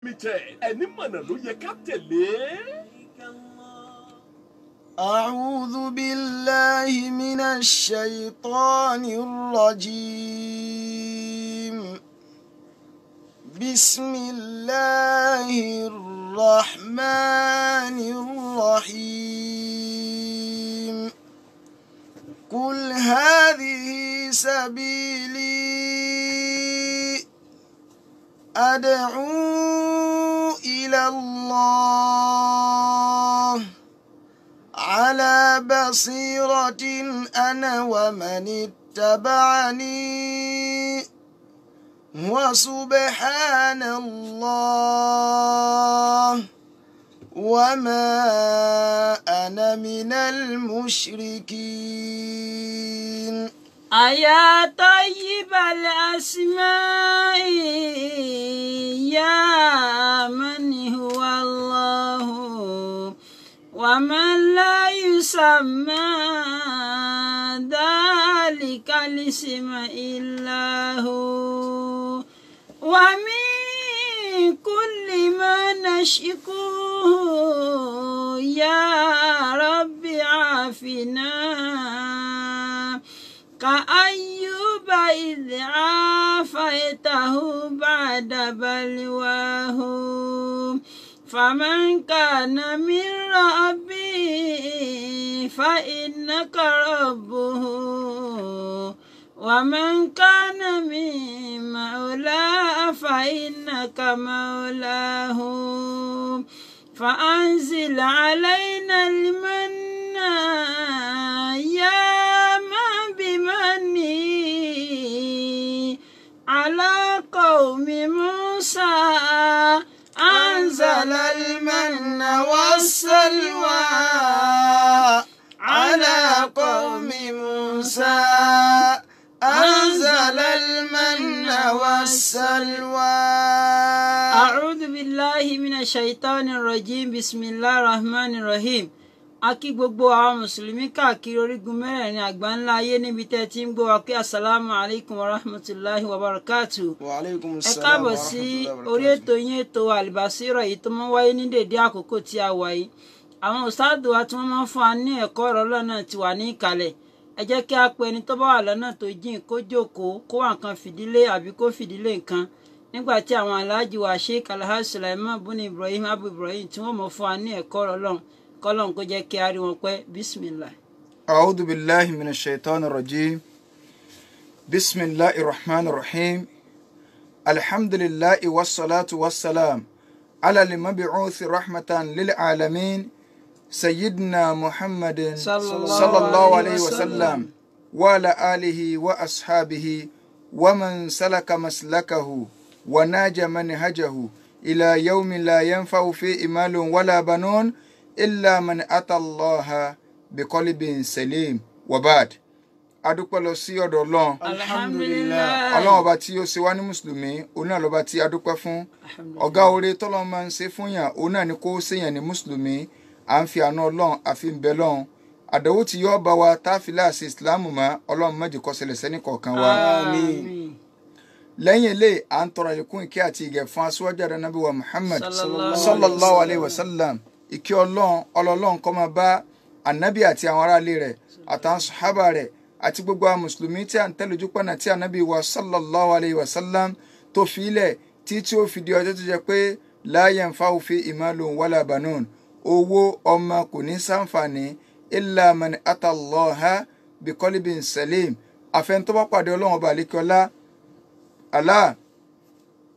Limited ẹni mọ̀nà ló yẹ ká tẹ̀lé. أعوذ بالله من الشيطان الرجيم. بسم الله الرحمن الرحيم. قل هذه سبيلي أدعو إلى الله على بصيرة أنا ومن اتبعني وسبحان الله وما أنا من المشركين. أيا طيب الأسماء يا من هو الله ومن لا يسمى ذلك الاسم إلا هو. ومن كل ما نشكوه يا رب عافنا كأيوب إذ عافيته بعد بلواه. فمن كان من ربي فإنك ربه ومن كان من مولاه فإنك مولاه. فأنزل علينا المن يا من بمني على قوم موسى. أنزل المن والسلوى على قوم موسى. أنزل المن والسلوى. أعوذ بالله من الشيطان الرجيم. بسم الله الرحمن الرحيم. A kí gbogbo àwọn mùsùlùmí káàkiri orígun mẹ́rẹ̀ẹ̀rin àgbáńlá ayé níbi tẹ́ ti ń gbọ́ wa pé asalaamu alaykum wa rahmatulahi wa barakatu. Wa alaykum Ẹ salaam káàbọ̀ wa sí rahmatulahi wa orí barakatu. ètò yín, ètò Albasira yìí tó máa ń wáyé ní dèdé àkókò tí a wà yìí. Àwọn ustaadu wa tí wọ́n máa ń fún wa ní ẹ̀kọ́ ọ̀rọ̀ lọ́nà ti wà ní ìkàlẹ̀. Ẹ jẹ́ kí a pe ẹni tó bá wà lọ́nà tó jìn kó jókòó kó wà nǹkan fìdílé àbí kó fìdílé nǹkan nígbà tí àwọn aláàjì wa Sheikh Alhaji Sulaiman Buni Ibrahim Abu Ibrahim tí wọ́n mọ̀ fún wa ní ẹ̀kọ́ ọ̀rọ̀ Ọlọ́run kọ́lọ́n kó jẹ́ kí a rí wọn pẹ́. Bismillah. أعوذ بالله من الشيطان الرجيم. بسم الله الرحمن الرحيم. الحمد لله والصلاة والسلام على المبعوث رحمة للعالمين سيدنا محمد صلى الله عليه وسلم وعلى آله وأصحابه ومن سلك مسلكه وناج منهجه إلى يوم لا ينفع فيه مال ولا بنون إلا من أتى الله بقلب سليم. وبعد، adúpẹ́ lọ sí ọ̀dọ̀ Ọlọ́run. Alhamdulillah. Ọlọ́run ọba tí ó ṣe wá ní mùsùlùmí, òun náà lọ́ba tí adúpẹ́ fún. Ọ̀gá oore tọ́lọ́run máa ń ṣe fún yàn, òun náà ni kó ṣèyàn ní mùsùlùmí. À ń fi àánú Ọlọ́run àfi ń bẹ lọ́run. Àdánwò tí yóò bá wa tá a fi láàṣẹ ìsìláàmù mọ́, Ọlọ́run má jẹ́ kó ṣẹlẹ̀ sẹ́ni kọ̀ọ̀kan wa. Àmín. Lẹ́yìn eléyìí, à ń tọrọ àlékún ìkẹ́ àti ìgẹ̀ fún aṣíwájú àdánábì wa Muhammad Sallallahu sallallahu alayhi wa sallam. Ìkẹ́ Ọlọ́run ọlọ́run kó máa bá ànábì àti àwọn aráalé rẹ̀ àtàwọn sàhábà rẹ̀ àti gbogbo àwọn mùsùlùmí tí à ń tẹ̀lé ojú pọ̀nà tí ànábì wa sallallahu alayhi wa sallam tó fi ilẹ̀ tí tí ó fi di ọjọ́ tó jẹ́ pé la yanfa'u fi malun wala banun, owó ọmọ kò ní sàǹfààní illa man ata Allaha bi qalbin salim. Àfẹn tó bá pàdé Ọlọ́run ọba àlékiọlá Allah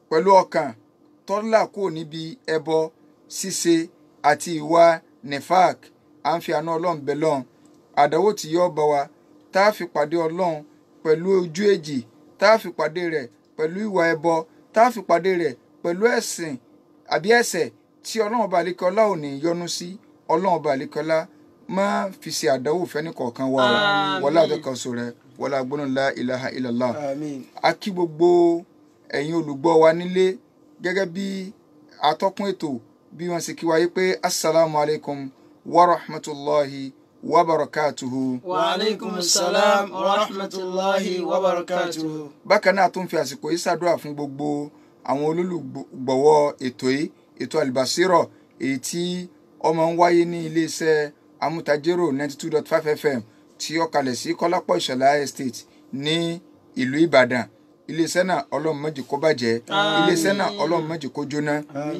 pẹ̀lú ọkàn tọ́lá kúrò níbi ẹbọ ṣíṣe àti ìwà nifak. À ń fi àánú Ọlọ́run bẹ lọ́run. Àdánwò tí yóò bá wa tá a fi pàdé Ọlọ́run pẹ̀lú ojú èjì, tá a fi pàdé rẹ̀ pẹ̀lú ìwà ẹbọ, tá a fi pàdé rẹ̀ pẹ̀lú ẹ̀sìn àbí ẹ̀ṣẹ̀ tí Ọlọ́run ọba àlékiọlá ò ní yọ́nú sí. Ọlọ́run ọba àlékiọlá má fi ṣe àdánwò fẹ́ni kọ̀ọ̀kan wa o. Àmín. Wọlé àtọkọ̀sọ rẹ̀ wọlé agbóná la ilaha illallah. Àmín. A kí gbogbo ẹ̀yin olùgbọ́ wa nílé gẹ́gẹ́ bí atọ́kùn ètò bí wọ́n ṣe kí wa yí pé assalamu alaikum wa rahmatulahi wa barakatuhu. Wa alaikum salam wa rahmatulahi wa barakatuhu. Bákan náà, tún fi àsìkò yìí ṣàdúrà fún gbogbo àwọn olólùgbọ̀wọ́ ètò yìí, ètò Albasiro, èyí tí ó máa ń wáyé ní iléeṣẹ́ Amútajérò 92.5 FM tí ó kalẹ̀ sí Kọ́lápọ̀ Ìṣọ̀lá Estate ní ìlú Ìbàdàn. Iléeṣẹ́ náà Ọlọ́run má jẹ́ kó bàjẹ́, iléeṣẹ́ náà Ọlọ́run má jẹ́ kó jóná.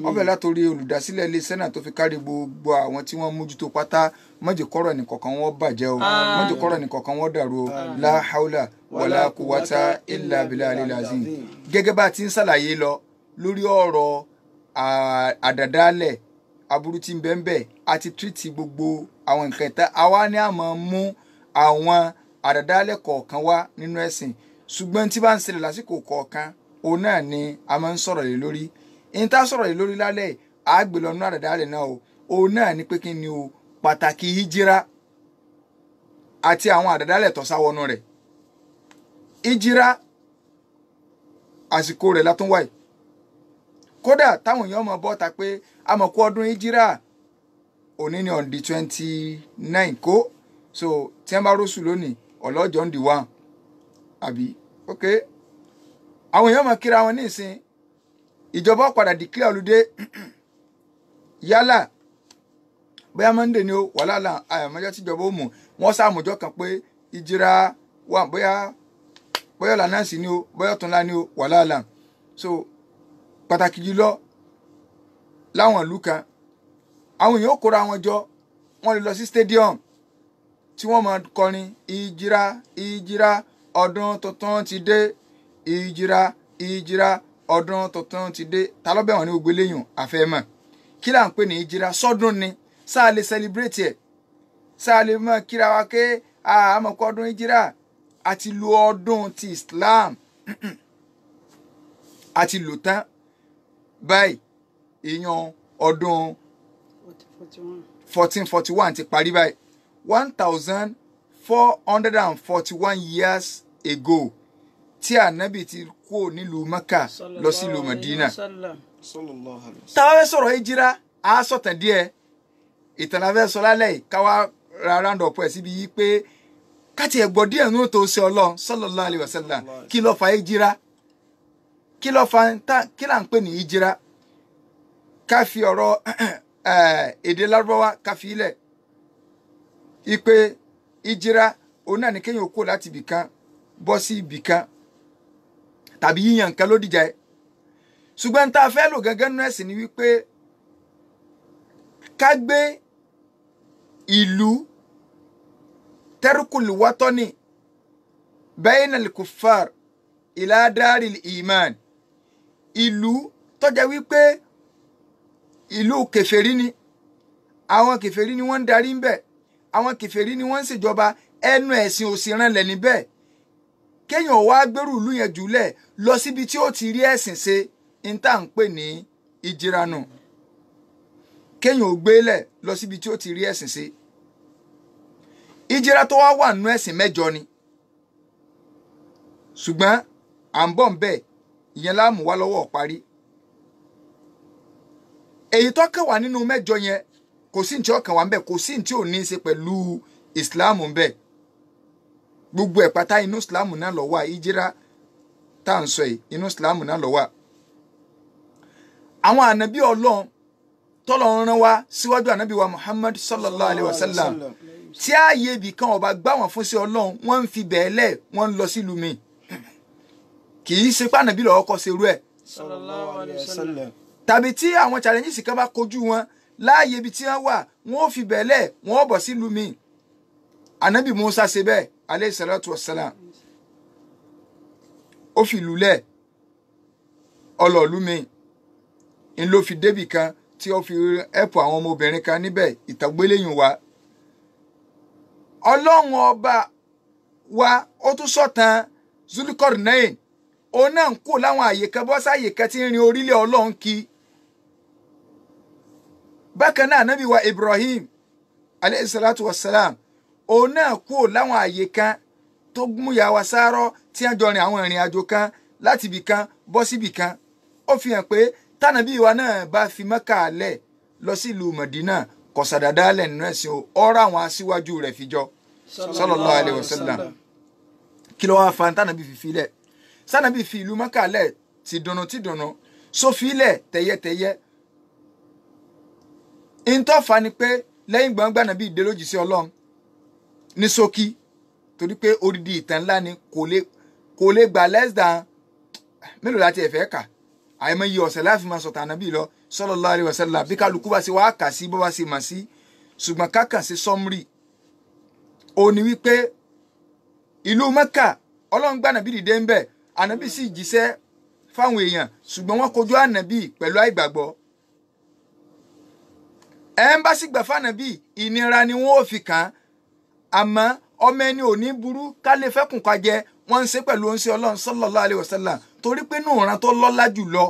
Ọbẹ̀ látòrí olùdásílẹ̀ iléeṣẹ́ náà tó fi kárí gbogbo àwọn tí wọ́n mójútó pátá, má jẹ́ kọ́rọ̀ ẹnìkọ̀ọ̀kan wọn bàjẹ́ o, má jẹ́ kọ́rọ̀ ẹnìkọ̀ọ̀kan wọn dàrú o. La haula wala quwwata illa billahi alazim. Gẹ́gẹ́ bá a ti ń ṣàlàyé lọ lórí ọ̀rọ̀ àdàdálẹ̀ aburú tí ń bẹ ń bẹ, àti tírìtì gbogbo àwọn nǹkan ìta, àwa ni a máa mú àwọn àdàdálẹ̀ kọ̀ọ̀kan wá nínú ẹ̀sìn, ṣùgbọ́n tí bá ń ṣẹlẹ̀ lásìkò kọ̀ọ̀kan òun náà ni a máa ń sọ̀rọ̀ lé lórí. Ìyẹn tá a sọ̀rọ̀ lé lórí lálẹ́ à gbé lọ nínú àdàdálẹ̀ náà o, òun náà ni pé kí ni o pàtàkì híjírà àti àwọn àdàdálẹ̀ tó sáwọnú rẹ̀. Híjírà àsìkò rẹ̀ látún wáyé, kódà táwọn èèyàn mọ̀ bọ́ta pé àmọ̀kú ọdún híjírà òní ni on the 29 kó, so tí wọ́n bá rọ́ṣù lónìí ọlọ́jọ́ ń di 1 àbí ok. Àwọn èèyàn máa kíra wọn ní ìsìn, ìjọba padà declare holiday, yálà bóyá Monday ni ó wàhálà àyàmọ́jọ́ tíjọba ó mú wọ́n sàmójọ́ kan pé ìjìra wà, bóyá ọ̀la náà sì ni ó, bóyá ọ̀túnla ni ó, wàhálà. So pàtàkì jùlọ láwọn ìlú kan àwọn èèyàn ó kóra wọn jọ, wọ́n lè lọ sí stadium tí wọ́n máa kọrin ìjìra ìjìra ọdún tuntun ti dé, ìjìra ìjìra ọdún tuntun ti dé. Ta ló bẹ̀ wọ́n ní gbogbo eléyìn àfẹ́mọ̀ kí là ń pè ní ìjìra? Sọ́dún ni sáà lè celebrate ẹ̀, sáà lè mọ̀ kíra wa ké àmọ̀kọ́ ọdún ìjìra àti lu ọdún ti Islam àti lò tán báyìí, ìyẹn ọdún 1441 ti parí báyìí, 1441 years ago tí ànábì ti kúrò nílùú Mẹ́kà lọ sílùú Mẹdínà. Táwa fẹ́ sọ̀rọ̀ hijira á sọ̀tàn díẹ̀, ìtàn la fẹ́ sọ lálẹ́ yìí, káwa ra round up ẹ̀ síbi yìí pé káti ẹ̀ gbọ́ díẹ̀ nínú tó ṣe Ọlọ́run sallallahu alaihi wasallam. Kí ló fa hijira? Kí ló fa kí là ń pè ní hijira? Ká fi ọ̀rọ̀ èdè Lárúbáwá ká fi ilẹ̀ ipe hijira òun náà ni kéèyàn kó láti ibì kan bọ́ sí ibì kan tàbí yíyan nǹkan lódìjà ẹ. Ṣùgbọ́n tá a fẹ́ lò gángan nínú ẹ̀sìn ni wípé ká gbé ìlú tẹ́rùkùlù wátọ́nì bainal kuffar ila daril iman, ìlú tó jẹ́ wípé ìlú kèfèrí ni, àwọn kèfèrí ni wọ́n ń darí ń bẹ̀, àwọn kèfèrí ni wọ́n ń ṣèjọba, ẹnu ẹ̀sìn òsì rànlẹ̀ níbẹ̀. Kéèyàn wá gbèrú ìlú yẹn jùlẹ̀ lọ síbi tí ó ti rí ẹ̀sìn ṣe, n tá à ń pè ní ìjìranù. Kéèyàn ò gbélẹ̀ lọ síbi tí ó ti rí ẹ̀sìn ṣe. Ìjìra tó wá wà nínú ẹ̀sìn mẹ́jọ ni, ṣùgbọ́n à ń bọ̀ ń bẹ̀, ìyẹn láàmú wá lọ́wọ́ parí. Èyí tó kàn wá nínú mẹ́jọ yẹn kò sí ní tí ó kàn wá ń bẹ̀, kò sí ní tí ò ní í ṣe pẹ̀lú ìsìláàmù ń bẹ̀. Gbogbo ẹ̀ pátá inú ìsìláàmù náà ló wà. Ìjìra tá à ń sọ yìí inú ìsìláàmù náà ló wà. Àwọn ànábì Ọlọ́run tọ́lọ́run rán wá síwájú ànábì wa Muhammad sallallahu alayhi wa sallam, tí ààyè ibì kan ọba gbá wọn fún sí Ọlọ́run, wọ́n ń fi bẹ́ẹ̀ lẹ̀, wọ́n ń lọ sílùú mi. Kì í ṣe pé ànábì lọ́wọ́ kọ́ ṣerú ẹ̀ sallallahu alayhi wa sallam. Tàbí tí àwọn challenges kan bá kojú wọn láàyè ibi tí wọ́n wà, wọ́n ò fi bẹ́ẹ̀ lẹ̀, wọ́n ò bọ̀ sílùú mi. Ànábì Musa ṣe bẹ́ẹ̀ alayhi salatu wassalam, ó fi ìlú lẹ̀ ọlọ́ọ̀lú mi, ń ló fi débì kan tí ó fi ẹ̀pọ̀ àwọn ọmọbìnrin kan níbẹ̀, ìtàgbéléyìn wa. Ọlọ́run ọba wa ó tún sọ̀tàn Zulkarnain, òun náà ń kó láwọn àyè kan bọ́ sáyè kan tí ń rin orílẹ̀ Ọlọ́run kí. Bákan náà ànábì wa Ibrahim alayhi salatu wassalam, òun náà kó láwọn àyè kan tó mú ìyá wa Sárọ̀ tí wọ́n jọ rìn àwọn ìrìn àjò kan láti ibì kan bọ́ síbì kan. Ó fi hàn pé tànàbí wa náà bá fi Mẹ́kà lẹ̀ lọ sí ìlú Mọ̀dínà, kò sàdàdálẹ̀ nínú ẹ̀sìn o, ọ̀rọ̀ àwọn aṣíwájú rẹ̀ fi jọ sallallahu alaihi wasallam. Kí ló wá fa tànàbí fi filẹ̀? Sànàbí fi ìlú Mẹ́kà lẹ̀ ti dùnnú ti dùnnú. Sófilẹ̀ tẹ̀yẹtẹ̀yẹ. Ìtọ́fà ni pé lẹ́yìn gbọ̀ngbà nàbí ìdè lójijì Ọlọ́run ní ṣókí, torí pé odidi ìtàn ńlá ni, kò lè gbà less than mélòó láti ẹ̀fẹ́ kà, àìmọye ọ̀sẹ̀ láti máa sọ̀tàn ànábì lọ sallallahu alaihi wasallam, bí kálukú bá ṣe wá kà sí bó bá ṣe mà sí. Ṣùgbọ́n kákàn sí sọ́mùrì ó ní wípé ìlú Mẹ́kà Ọlọ́run gbà ànábì dìde ń bẹ̀, ànábì sì jíṣẹ́ fáwọn èèyàn, ṣùgbọ́n wọ́n kojú ànábì pẹ̀lú àìgbàgbọ́. Ẹ̀ ń bá sì gbà fànábì ìnira ni wọ́n ò fi kàn án, àmọ́ ọmọ ẹni ò ní burú ká lè fẹ́kùn ká jẹ, wọ́n ń ṣe pẹ̀lú oúnjẹ Ọlọ́run sallallahu alaihi wasallam, torí pé inú ìran tó lọ́lá jù lọ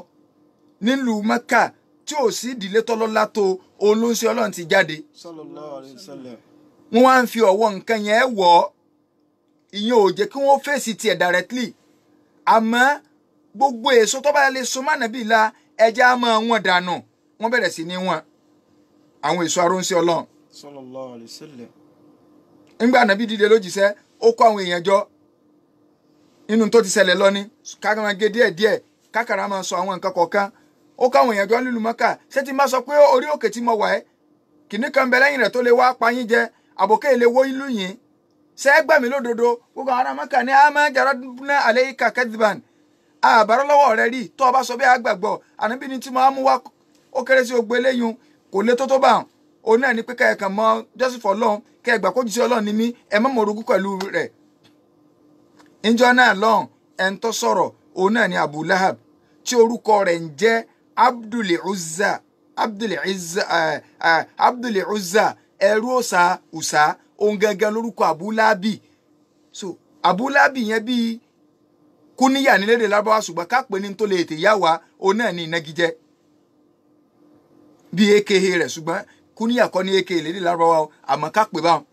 nílùú Mẹ́kà tí ò sí ìdílé tó lọ́lá tó olóńṣe Ọlọ́run ti jáde. Sallallahu alaihi wasallam. Wọ́n wá ń fi ọ̀wọ́ nǹkan yẹn wọ̀ ọ́, ìyẹn ò jẹ́ kí wọ́n fèsì tiẹ̀ directly, àmọ́ gbogbo èso tó bá lè so mánàbí la ẹja á máa wọn dànù, wọ́n bẹ̀rẹ̀ sí ní wọn àwọn èso aróńṣe Ọlọ́run. Sallallahu alaihi wasallam. Ńgbà ànábì dìde lójíṣẹ́, ó kó àwọn èèyàn jọ nínú tó ti ṣẹlẹ̀ lọ ní kákàrà máa gé díẹ̀ díẹ̀, kákàrà máa sọ àwọn nǹkan kọ̀ọ̀kan. Ó kó àwọn èèyàn jọ nílùú Mọ́kà, ṣé tí n bá sọ pé orí òkè tí mo wà ẹ́ kìnnì kan bẹ lẹ́yìn rẹ̀ tó lè wá pa yín jẹ, àbòkè lè wó ìlú yín, ṣé ẹ gbà mí lódodo? Gbogbo àwọn ará Mọ́kà ní àmọ́ jaradna alayka kadhiban, àbárọ̀ lọ́wọ́ rẹ rí, tó o bá sọ bí àgbàgbọ́. Ànábì ní tí mo á mú wá ó kéré sí ogbe eléyìn, kò lè tó tó bá òun náà ní pé kẹ́ẹ̀kan mọ Joseph Ọlọ́run, kẹ́ẹ̀gbà kó jíṣẹ́ Ọlọ́run ní mí, ẹ má mọ orogún pẹ̀lú rẹ̀. Ǹjọ́ náà lọ́hùn ẹ̀ ń tọ́ sọ̀rọ̀ òun náà ní Abu Lahab, tí orúkọ rẹ̀ ń jẹ́ Abdul Uzza, Abdul Uzza, Abdul Uzza, ẹrú òòṣà Ùsà, òun gangan lórúkọ Abu Lahabi. So Abu Lahabi yẹn bíi kúníyà nílédè Lárúbáwá, ṣùgbọ́n ká pè ní tó lè tè yá wa, òun náà ní ìnagijẹ bíi aka rẹ̀, ṣùgbọ́n kúníyà kọ́ ní aka lédè Lárúbáwá, àmọ́ ká pè báwọn.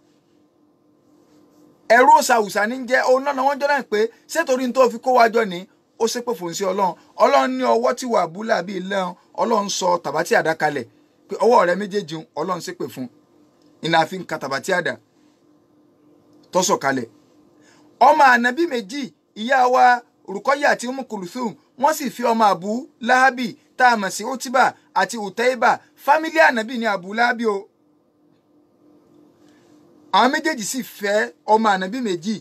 Ẹrú òòṣà Ùsà ní jẹ́ òun náà wọ́n jọ náà pé ṣé torí tó fi kó wa jọ ní ó ṣépè fún sí Ọlọ́run. Ọlọ́run ní ọwọ́ tí wà búlà bíi lẹ́hìn, Ọlọ́run sọ tàbátì àdá kalẹ̀ pé ọwọ́ rẹ méjèèjì Ọlọ́run ṣépè fún, iná fi ń ka tàbátì àdá tọ́sọ̀ kalẹ̀. Ọmọ ànábì méjì, ìyá wa Rukọ́yà àti Umu Kulthum, wọ́n sì fi ọmọ Abu Lahabi tá a mọ̀ sí Utiba àti Utaiba, fámílì ànábì ní Abu Lahabi o. Àwọn méjèèjì sì fẹ́ ọmọ ànábì méjì.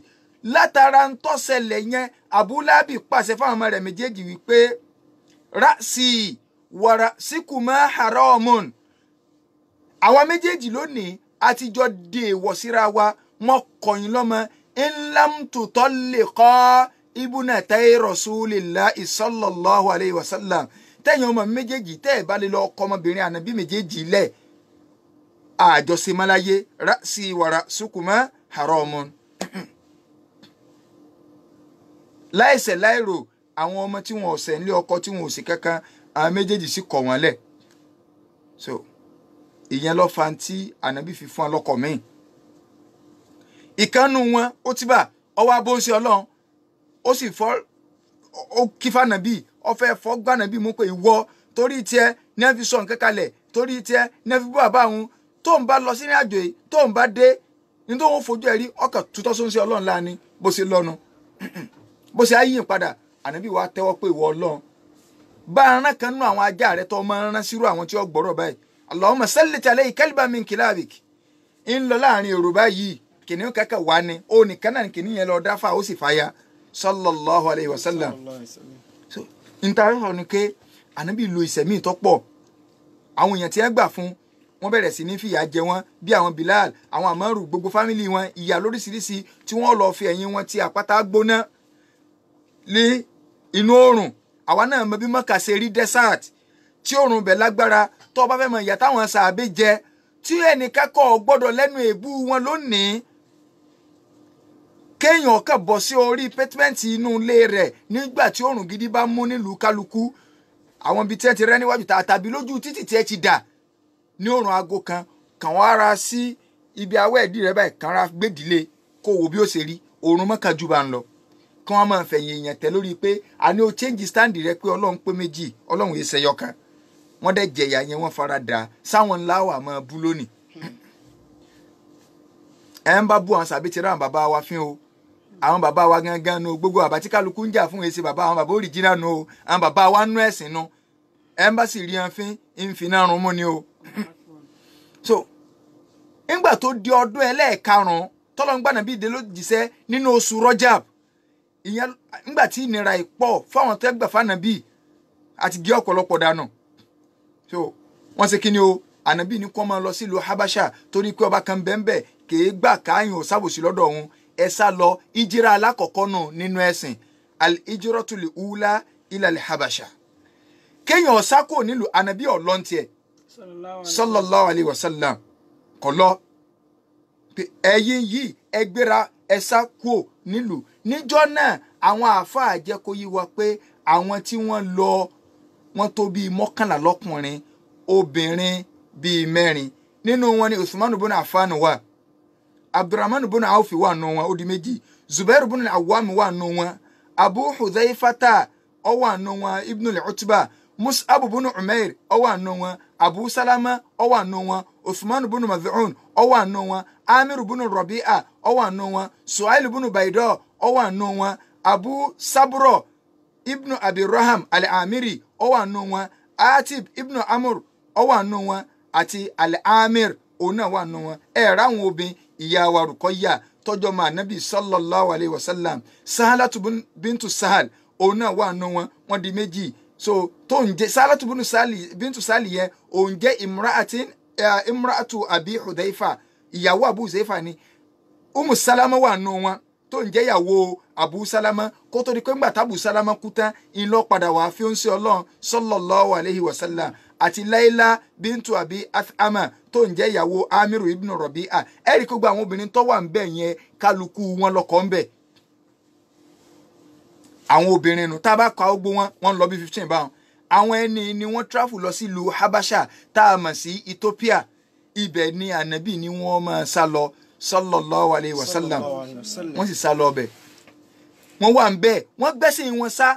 Látara ń tọ́sẹ̀lẹ̀ yẹn, Abu Lahabi pàṣẹ fáwọn ọmọ rẹ̀ méjèèjì wípé rasi wàrà síkùmá haramun, àwa méjèèjì lónìí àtijọ́ dèèwọ̀ síra wa, mọ́ kọ̀yìn lọ́mọ ńlámtutọ́ lè kọ́ ibùnà tẹ́ rasulillahi sallallahu alayhi wa sallam, tẹ́yìn ọmọ méjèèjì tẹ́ ẹ̀ bá lè lọ ọkọ ọmọbìnrin ànábì méjèèjì lẹ̀ àjọṣemáláyé rasi wàrà síkùmá haramun. Láìṣẹ̀ láìrò àwọn ọmọ tí wọn ò ṣẹ̀ nílé ọkọ tí wọn ò sí kankan, àwọn méjèèjì sì kọ̀ wọ́n lẹ̀. So ìyẹn ló fa tí ànábì fi fún ọlọ́kọ míì. Ìkànnù wọn ó ti bà ọwọ́ abóńsẹ Ọlọ́run, ó sì fọ́ ó kí fànàbì, ó fẹ́ fọ́ gbànàbì mú pé ìwọ torí tiẹ̀ ní ẹ fi sọ nǹkan kalẹ̀, torí tiẹ̀ ní ẹ fi bú bàbá òun, tó ń bá lọ sí ní àjò yìí tó ń bá dé ní tó ń fojú ẹ rí ọkàn tutọ́ sóńsẹ Ọlọ́run láàánú bó ṣe lọ́nu bó ṣe ayé padà. Ànábì wa tẹ́wọ́ pé ìwọ Ọlọ́run bá aràn kan nú àwọn ajá rẹ tó máa ń rán sírú àwọn tí ó gbọ́rọ̀ báyìí, Allahumma sallit alayhi kalban min kilabik, ń lọ láàrin èrò báyìí kìnìún kẹ́kẹ́ wá ní ó nìkan náà kìnìún yẹn lọ dáfà ó sì fàya sallallahu alayhi wa sallam. So níta sọ ni pé ànábì lo ìsẹ̀mí tó pọ̀, àwọn èèyàn tí wọ́n gbà fún wọ́n bẹ̀rẹ̀ sí ní fìyà jẹ wọ́n bí àwọn Bilal, àwọn Amaru, gbogbo fámìlì wọn, ìyà lóríṣiríṣi tí wọ́n lọ fi ẹ̀yìn wọn ti àpáta gbóná ní inú oòrùn. Àwa náà mọ bí Mọ́kà ṣe rí desert tí oòrùn bẹ̀ lágbára, tó o bá fẹ́ mọ ìyà táwọn sàábé jẹ tí ẹnìkan kò gbọ́dọ̀ lẹ́nu èébú wọn lónìí, kéèyàn kàn bọ̀ sí orí pẹ́tímẹ́ǹtì inú ilé rẹ̀ nígbà tí oòrùn gidi bá mú nílùú kálukú, àwọn ibi tí ẹ ti rẹ́ níwájú tàbí lójú títì tí ẹ ti dà ní oòrùn aago kan, kàn wọ́n ara sí ibi awẹ́ ìdí rẹ̀ báyìí, kàn ra gbèdílé kó wo bí ó ṣe rí, oòrùn Mọ́kà jù bá ń lọ. Kí wọ́n máa fẹ̀yìn èèyàn tẹ̀ lórí pé àní o change stand rẹ pé Ọlọ́run pé méjì, Ọlọ́run yìí ṣẹyọ kan. Wọ́n dẹ̀ jẹ̀yà yẹn, wọ́n fara dà sáwọn ńlá wà máa bú lónìí. Ẹ ń bá bú àwọn sàbí ti rá àwọn bàbá wa fín o, àwọn bàbá wa gangan nu, gbogbo àbá tí kálukú ń jà fún èsì bàbá, àwọn bàbá òrìjínà nu o, àwọn bàbá wa nú ẹ̀sìn nu. Ẹmbásì rí wọn fín ìfínà rún mú ni o. So ńgbà tó di ọdún ẹlẹ́ẹ̀karùn-ún tọ́lọ́ngbà nàbí ìdè ló jíṣẹ́ nínú oṣù Rọ́jàb, ìyẹn ńgbà tí ìnira ìpọ̀ fáwọn tó gbà fànàbí àti gé ọ̀pọ̀lọpọ̀ dànù. So wọ́n ṣe kí ni o, ànàbí ní kó máa lọ sílùú Habasha torí pé ọba kan bẹ́ẹ̀ kèé gbà káyìn ò sábòsí lọ́dọ̀ òun. Ẹ sá lọ ìjírá alákọ̀ọ́kọ́ nù nínú ẹ̀sìn, al-hijratul ula ila al-Habasha. Kéèyàn ọ̀sá kò nílùú ànàbí ọ̀lọ́ntìẹ̀ sallallahu alayhi wa sallam kọ̀ lọ. Ẹ̀yin yìí ẹ gbéra ẹ sá kúò nílùú. Níjọ́ náà àwọn àáfàá jẹ́ kó yí wa pé àwọn tí wọ́n lọ wọ́n tó bíi 11 lọ́kùnrin, obìnrin bíi 4. Nínú wọn ni Usman ibn Affan wà, Abdurrahman ibn Awf wà nù wọn, ó di 2. Zubair ibn Awwam wà nù wọn, Abu Hudhaifata ó wà nù wọn, Ibn al-Utba, Mus'ab ibn Umair ó wà nù wọn, Abu Salama ó wà nù wọn, Uthman ibn Maz'un ó wà nù wọn, Amir ibn Rabi'a ó wà nù wọn, Suhail ibn Baida ó wà nù wọn, Abu Sabro ibn Abi Raham al-Amiri ó wà nù wọn, Atib ibn Amr ó wà nù wọn, àti al-Amir òun náà wà nù wọn. Ẹ ráwọn obìnrin, ìyá wa Ruqayya tọjọ́ ma anabi sallallahu alayhi wa sallam, Sahalatu bintu Sahal òun náà wà nù wọn, wọ́n di 2. So tó ń jẹ Sahalatu bintu Sahal yẹn òun jẹ́ imra'atu Abi Hudhaifa, ìyàwó Abu Hudhaifa ni. Umu Salama wà nù wọn tó ń jẹ́ ìyàwó Abu Salama, kó tó di pé ńgbà tábù Salama kú tán ìlọ padà wà fi ń ṣe Ọlọ́run sallallahu alayhi wa sallam, àti Laila bintu Abi Athama tó ń jẹ́ ìyàwó Amiru ibn Rabi'a. Ẹ̀rí kó gba àwọn obìnrin tó wà ń bẹ̀ yẹn kálukú wọn lọ́kọ ń bẹ̀. Àwọn obìnrin nù tá a bá kọ ogbó wọn, wọ́n lọ bí 15 báwọn. Àwọn ẹni ni wọ́n travel lọ sílùú Habasha tá a mọ̀ sí Ethiopia. Ibẹ̀ ni ànábì ni wọ́n máa sá lọ sallallahu alayhi wa sallam. Wọ́n sì sá lọ ọbẹ̀, wọ́n wà ń bẹ̀, wọ́n gbẹ́sìn wọn sá.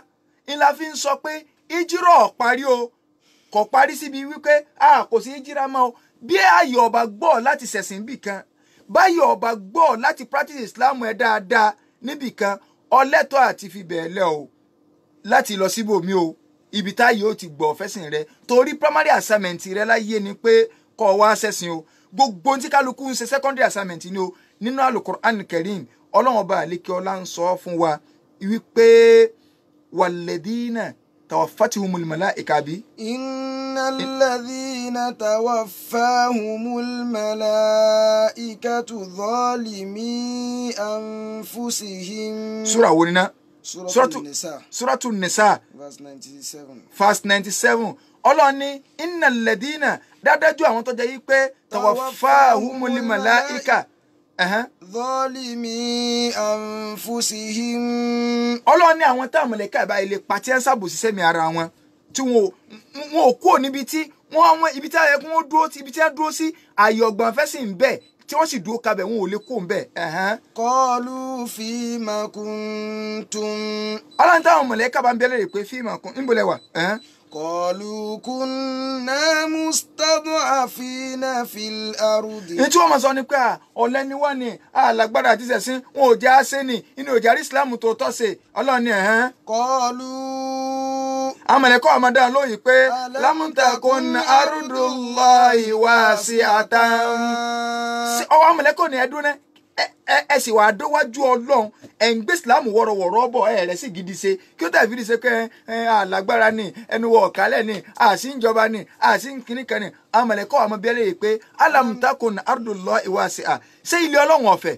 Ńlá fi ń sọ pé ìjírọ̀ parí o, kò parí síbi wípé a kò sí ìjírá mọ́ o. Bí ayọ̀ ọba gbọ́ láti ṣẹ̀sìn bì kan, báyọ̀ ọba gbọ́ láti practice Islam ẹ̀ dáadáa níbì kan, ọlẹ́tọ̀ àti fi bẹ̀ẹ́ lẹ́ o láti lọ síbòmí o, ibi táyé ó ti gbọ́ fẹ́sìn rẹ. Torí primary assignment rẹ láyé ni pé kọ́ wá ṣẹ̀sìn o. Gbogbo tí kálukú ń ṣe secondary assignment ni o. Nínú Al-Qur'an Karim, Ọlọ́run ọba àlékè ọlá ń sọ fún wa wípé walladhina tawaffatuhumul malaika bí. Innal ladhina tawaffahumul malaikatu zalimi anfusihim. Súra wo ni ná? Suratu Nisa. Suratu Nisa. Verse 97. Verse 97. Ọlọ́run ní innal ladhina, dádájú àwọn tó jẹ́ yí pé tawaffahumul malaika. Zalimi anfusihim. Ọlọ́run ní àwọn táwọn mọ̀lẹ́kà ìbá ilé pàtí ẹ̀ ń ṣàbòsí sẹ́mi ara wọn tí wọn ò kúrò níbi tí wọ́n ibi tí wọ́n dúró sí, ibi tí wọ́n dúró sí ààyè ọgbọ̀n fẹ́ sì ń bẹ̀ tí wọ́n sì dúró kabẹ̀ wọn ò lè kó ń bẹ̀. Qalu fima kuntum. Ọlọ́run táwọn mọ̀lẹ́kà bá ń bẹ́lẹ̀ rè pé fima kuntum níbo lẹ wà. Qalu kunna mustad'afina fil ardi. Ní tí wọ́n máa sọ ni pé ọ̀lẹ ni wọ́n ní alágbára àti ṣẹ̀sìn wọn ò jẹ́ àṣẹ ni inú òjá rí Islam tó tọ́ ṣe. Ọlọ́run ni ẹ̀hán. Qalu. Àmọ̀lẹ́kọ́ ọmọdé lóyìí pé lam takun ardullahi wasi'atan. Ọwọ́ àmọ̀lẹ́kọ́ ni ẹdún náà ẹ sì wàá dọ́wájú Ọlọ́run, ẹ̀ ń gbé ìsìlámù wọ̀rọ̀wọ̀rọ̀ bọ̀ ẹ̀ rẹ̀ sì gidi ṣe kí ó tàbí ṣe pé alágbára ni ẹnu wọ ọ̀kálẹ̀ ni àṣì ń jọba ni àṣì ń kíní kan ni. Àmọ̀lẹ́kọ́ àmọ́ bí ẹlẹ́yìí pé alam takun ardullahi wasi'a, ṣé ilé Ọlọ́run ọ̀fẹ́?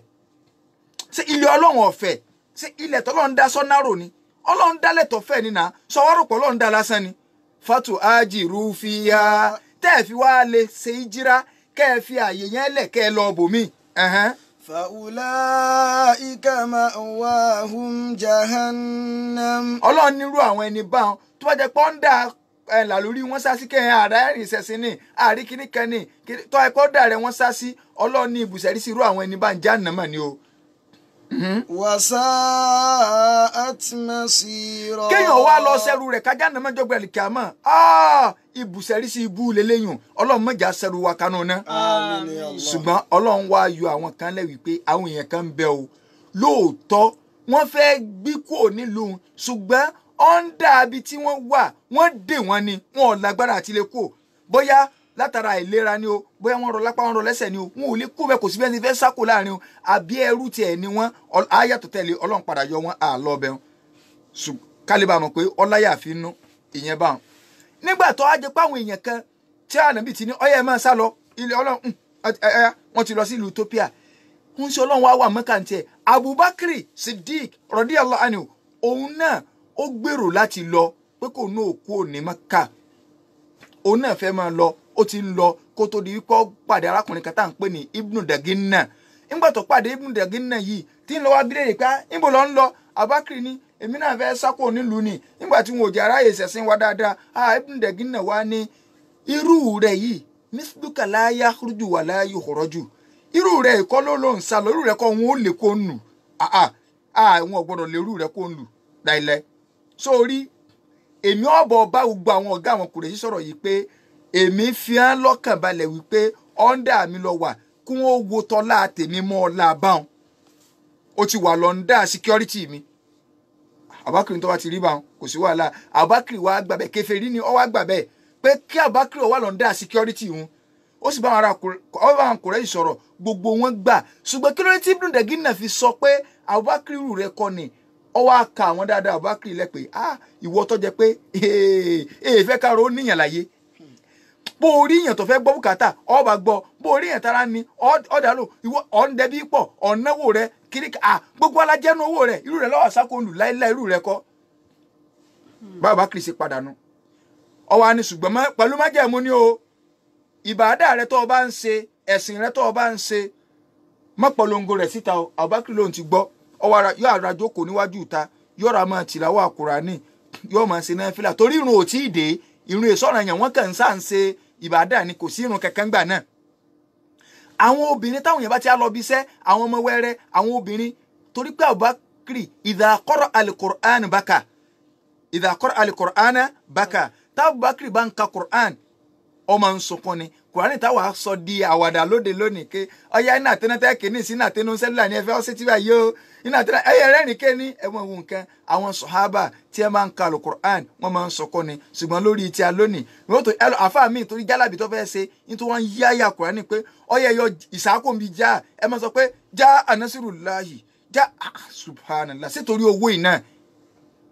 Ṣé ilé Ọlọ́run ọ̀fẹ́? Ṣé ilẹ̀ tọ́lọ́run dá sọ́nárò ni? Ọlọ́run dálẹ̀ tọ́fẹ́ ni nà sọwárọ̀pọ̀ Ọlọ́run dá lásán ni. Fatu ajiru fiya, tẹ́ ẹ fi wá lè ṣe ìjírá kẹ́ ẹ fi àyè yẹn lẹ̀ kẹ́ ẹ lọ bòmí. Fa'ulaika ma'wahum jahannam. Ọlọ́run nírú àwọn ẹni báwọn tó bá jẹ́ pọ́ńdà là lórí wọn sá sí kẹhìn ààrẹ ẹ̀rìn ìṣẹ̀sìn ní àárí kíní kan ní tó ẹ pọ́ńdà rẹ wọ́n sá sí. Ọlọ́run ní ibùsẹ̀rí sí irú àwọn ẹni bá ń jahannama ni o. Wasa'at masira. Kéèyàn wá lọ sẹ́rù rẹ̀ kájà nàmọ́ jọgbẹ́ àlìkàmọ́ ibùsẹ̀rí sí ibú lélẹ́yìn. Ọlọ́run mọ̀jà sẹ́rù wa kanú ná. Ṣùgbọ́n Ọlọ́run wá yọ àwọn kan lẹ́wì pé àwọn èèyàn kan ń bẹ o, lóòótọ́ wọ́n fẹ́ gbí kúrò nílùú, ṣùgbọ́n Ọ̀ndà abi tí wọ́n wà, wọ́n dè wọ́n ni, wọn ò lágbára àti lè kó. Bóyá látara ìlera ni o, bóyá wọ́n rọ lápá, wọ́n rọ lẹ́sẹ̀ ni o, wọn ò lè kó bẹ́ẹ̀, kò sí bẹ́ẹ̀ ni fẹ́ sáko láàrin o, àbí ẹrú tiẹ̀ ni wọ́n. Ayàtọ̀ tẹ̀lé Ọlọ́run padà yọ wọ́n àlọ́ ọbẹ̀ wọn kálíbà mọ̀ pé ọláyà fi nú ìyẹn bá wọn. Nígbà tó á jẹ pé àwọn èèyàn kan tí ànábì ti ní ọyẹ ẹ máa sá lọ ilé Ọlọ́run, wọ́n ti lọ sí ìlú Ethiopia. Ń ṣe Ọlọ́run wá wà Mẹ́kà ní tiẹ̀. Abubakar Siddiq radiyallahu anhu, òun náà ó gbèrò láti lọ pé kò ní òkú òní Mẹ́kà, òun náà fẹ́ máa lọ. Ó ti ń lọ kó tó di wípé ó pàdé arákùnrin kan tá à ń pè ní Ibnu Daginna. Nígbà tó pàdé Ibnu Daginna yìí tí ń lọ wá bílẹ̀ pé níbo lọ ń lọ, Abubakar ní èmi náà fẹ́ sákò nílùú ni nígbà tí wọn ò jẹ́ aráyè ṣẹ̀sìn wa dáadáa. Ibnu Daginna wá ní irú rẹ̀ yìí misluka la yakhruju wa la yukhraju, irú rẹ̀ kọ́ ló ló ń sá lọ, irú rẹ̀ kọ́ wọn ò lè kó nù, àwọn ò gbọ́dọ̀ lè irú rẹ̀ kó nù láìlẹ̀. Sórí èmi ọ̀bọ̀ bá gbogbo àwọn ọ̀gá àwọn Kùrẹ́ṣì sọ̀rọ̀ yìí pé èmi fi hàn lọ́kàn balẹ̀ wípé ọ̀ndà mi lọ wà kí wọ́n wo tọ́lá tèmi mọ́ ọ̀la báwọn, ó ti wà lọ́ndà security mi. Abubakar tó bá ti rí báwọn kò sí wàhálà. Abubakar wá gbàbẹ̀, kèfèrí ni ó wá gbàbẹ̀ pé kí Abubakar wà lọ́ndà security wọn. Ó sì bá àwọn Kùrẹ́ṣì sọ̀rọ̀, gbogbo wọn gbà. Ṣùgbọ́n kí ló dé tí Ibn Daginna fi sọ pé Abubakar rẹ̀ kọ́ ni? Ó wá ka àwọn dáadáa Abubakar lẹ pé ìwọ tó jẹ pé èèfẹ́ kárò ó níyàn láyé, bó orí èèyàn tó fẹ́ gbọ́ bùkátà ọba gbọ́, bó orí èèyàn tara ni ọ̀dà lò, ìwọ ọ̀ndẹ́bí pọ̀ ọ̀náwó rẹ kiri gbogbo alájẹ́nu owó rẹ, irú rẹ lọ́wọ́ àsákòlù láéláé, irú rẹ kọ́. Báwo Abubakar ṣe padà nu ọwọ́ á ní ṣùgbọ́n pẹ̀lú májẹ̀mú ni o, ìbàdà rẹ tó o bá ń ṣe, ẹ̀sìn rẹ tó o bá ń ṣe, má polongo rẹ̀ síta o. Abubakar lòun ti gbọ́, ọwọ́ yóò ara jókòó níwájú ìta, yóò ra máa tìlàwọ́ Kùránì, yóò máa ṣe náfìlà torí irun ò tí ì dé, irun èso ọ̀ràn yẹn wọ́n kàn ń sáà ń ṣe ìbàdà ni, kò sí irun kankan gbà náà. Àwọn obìnrin táwọn yẹn bá ti á lọ bí iṣẹ́, àwọn ọmọ wẹ́rẹ́, àwọn obìnrin, torí pé Abubakar idha qara al-Qur'an baka, idha qara al-Qur'an baka, táwọn Abubakar bá ń ka Qur'an ọmọ ń sunkún ni. Kùránì táwa sọ di àwàdà lóde lónìí ké ọyá iná àtẹnátẹ kìíní sí iná àtẹnú sẹlúlà ní ẹfẹ ọsẹ tí bá yé o, iná àtẹnátẹ ẹyẹ rẹ́rìn ké ní ẹwọn òun nǹkan. Àwọn sọhábà tí ẹ máa ń ka alukur'an wọn máa ń sọkọ ni. Ṣùgbọ́n lórí tí a lónìí wọn tó ẹlọ àfa mi torí jálàbí tó fẹ́ ṣe nítorí wọn yí àyà kùránì pé ọyẹ yọ ìsákòmbi já, ẹ máa sọ pé já anasirullahi já, subhanallah, sítorí owó iná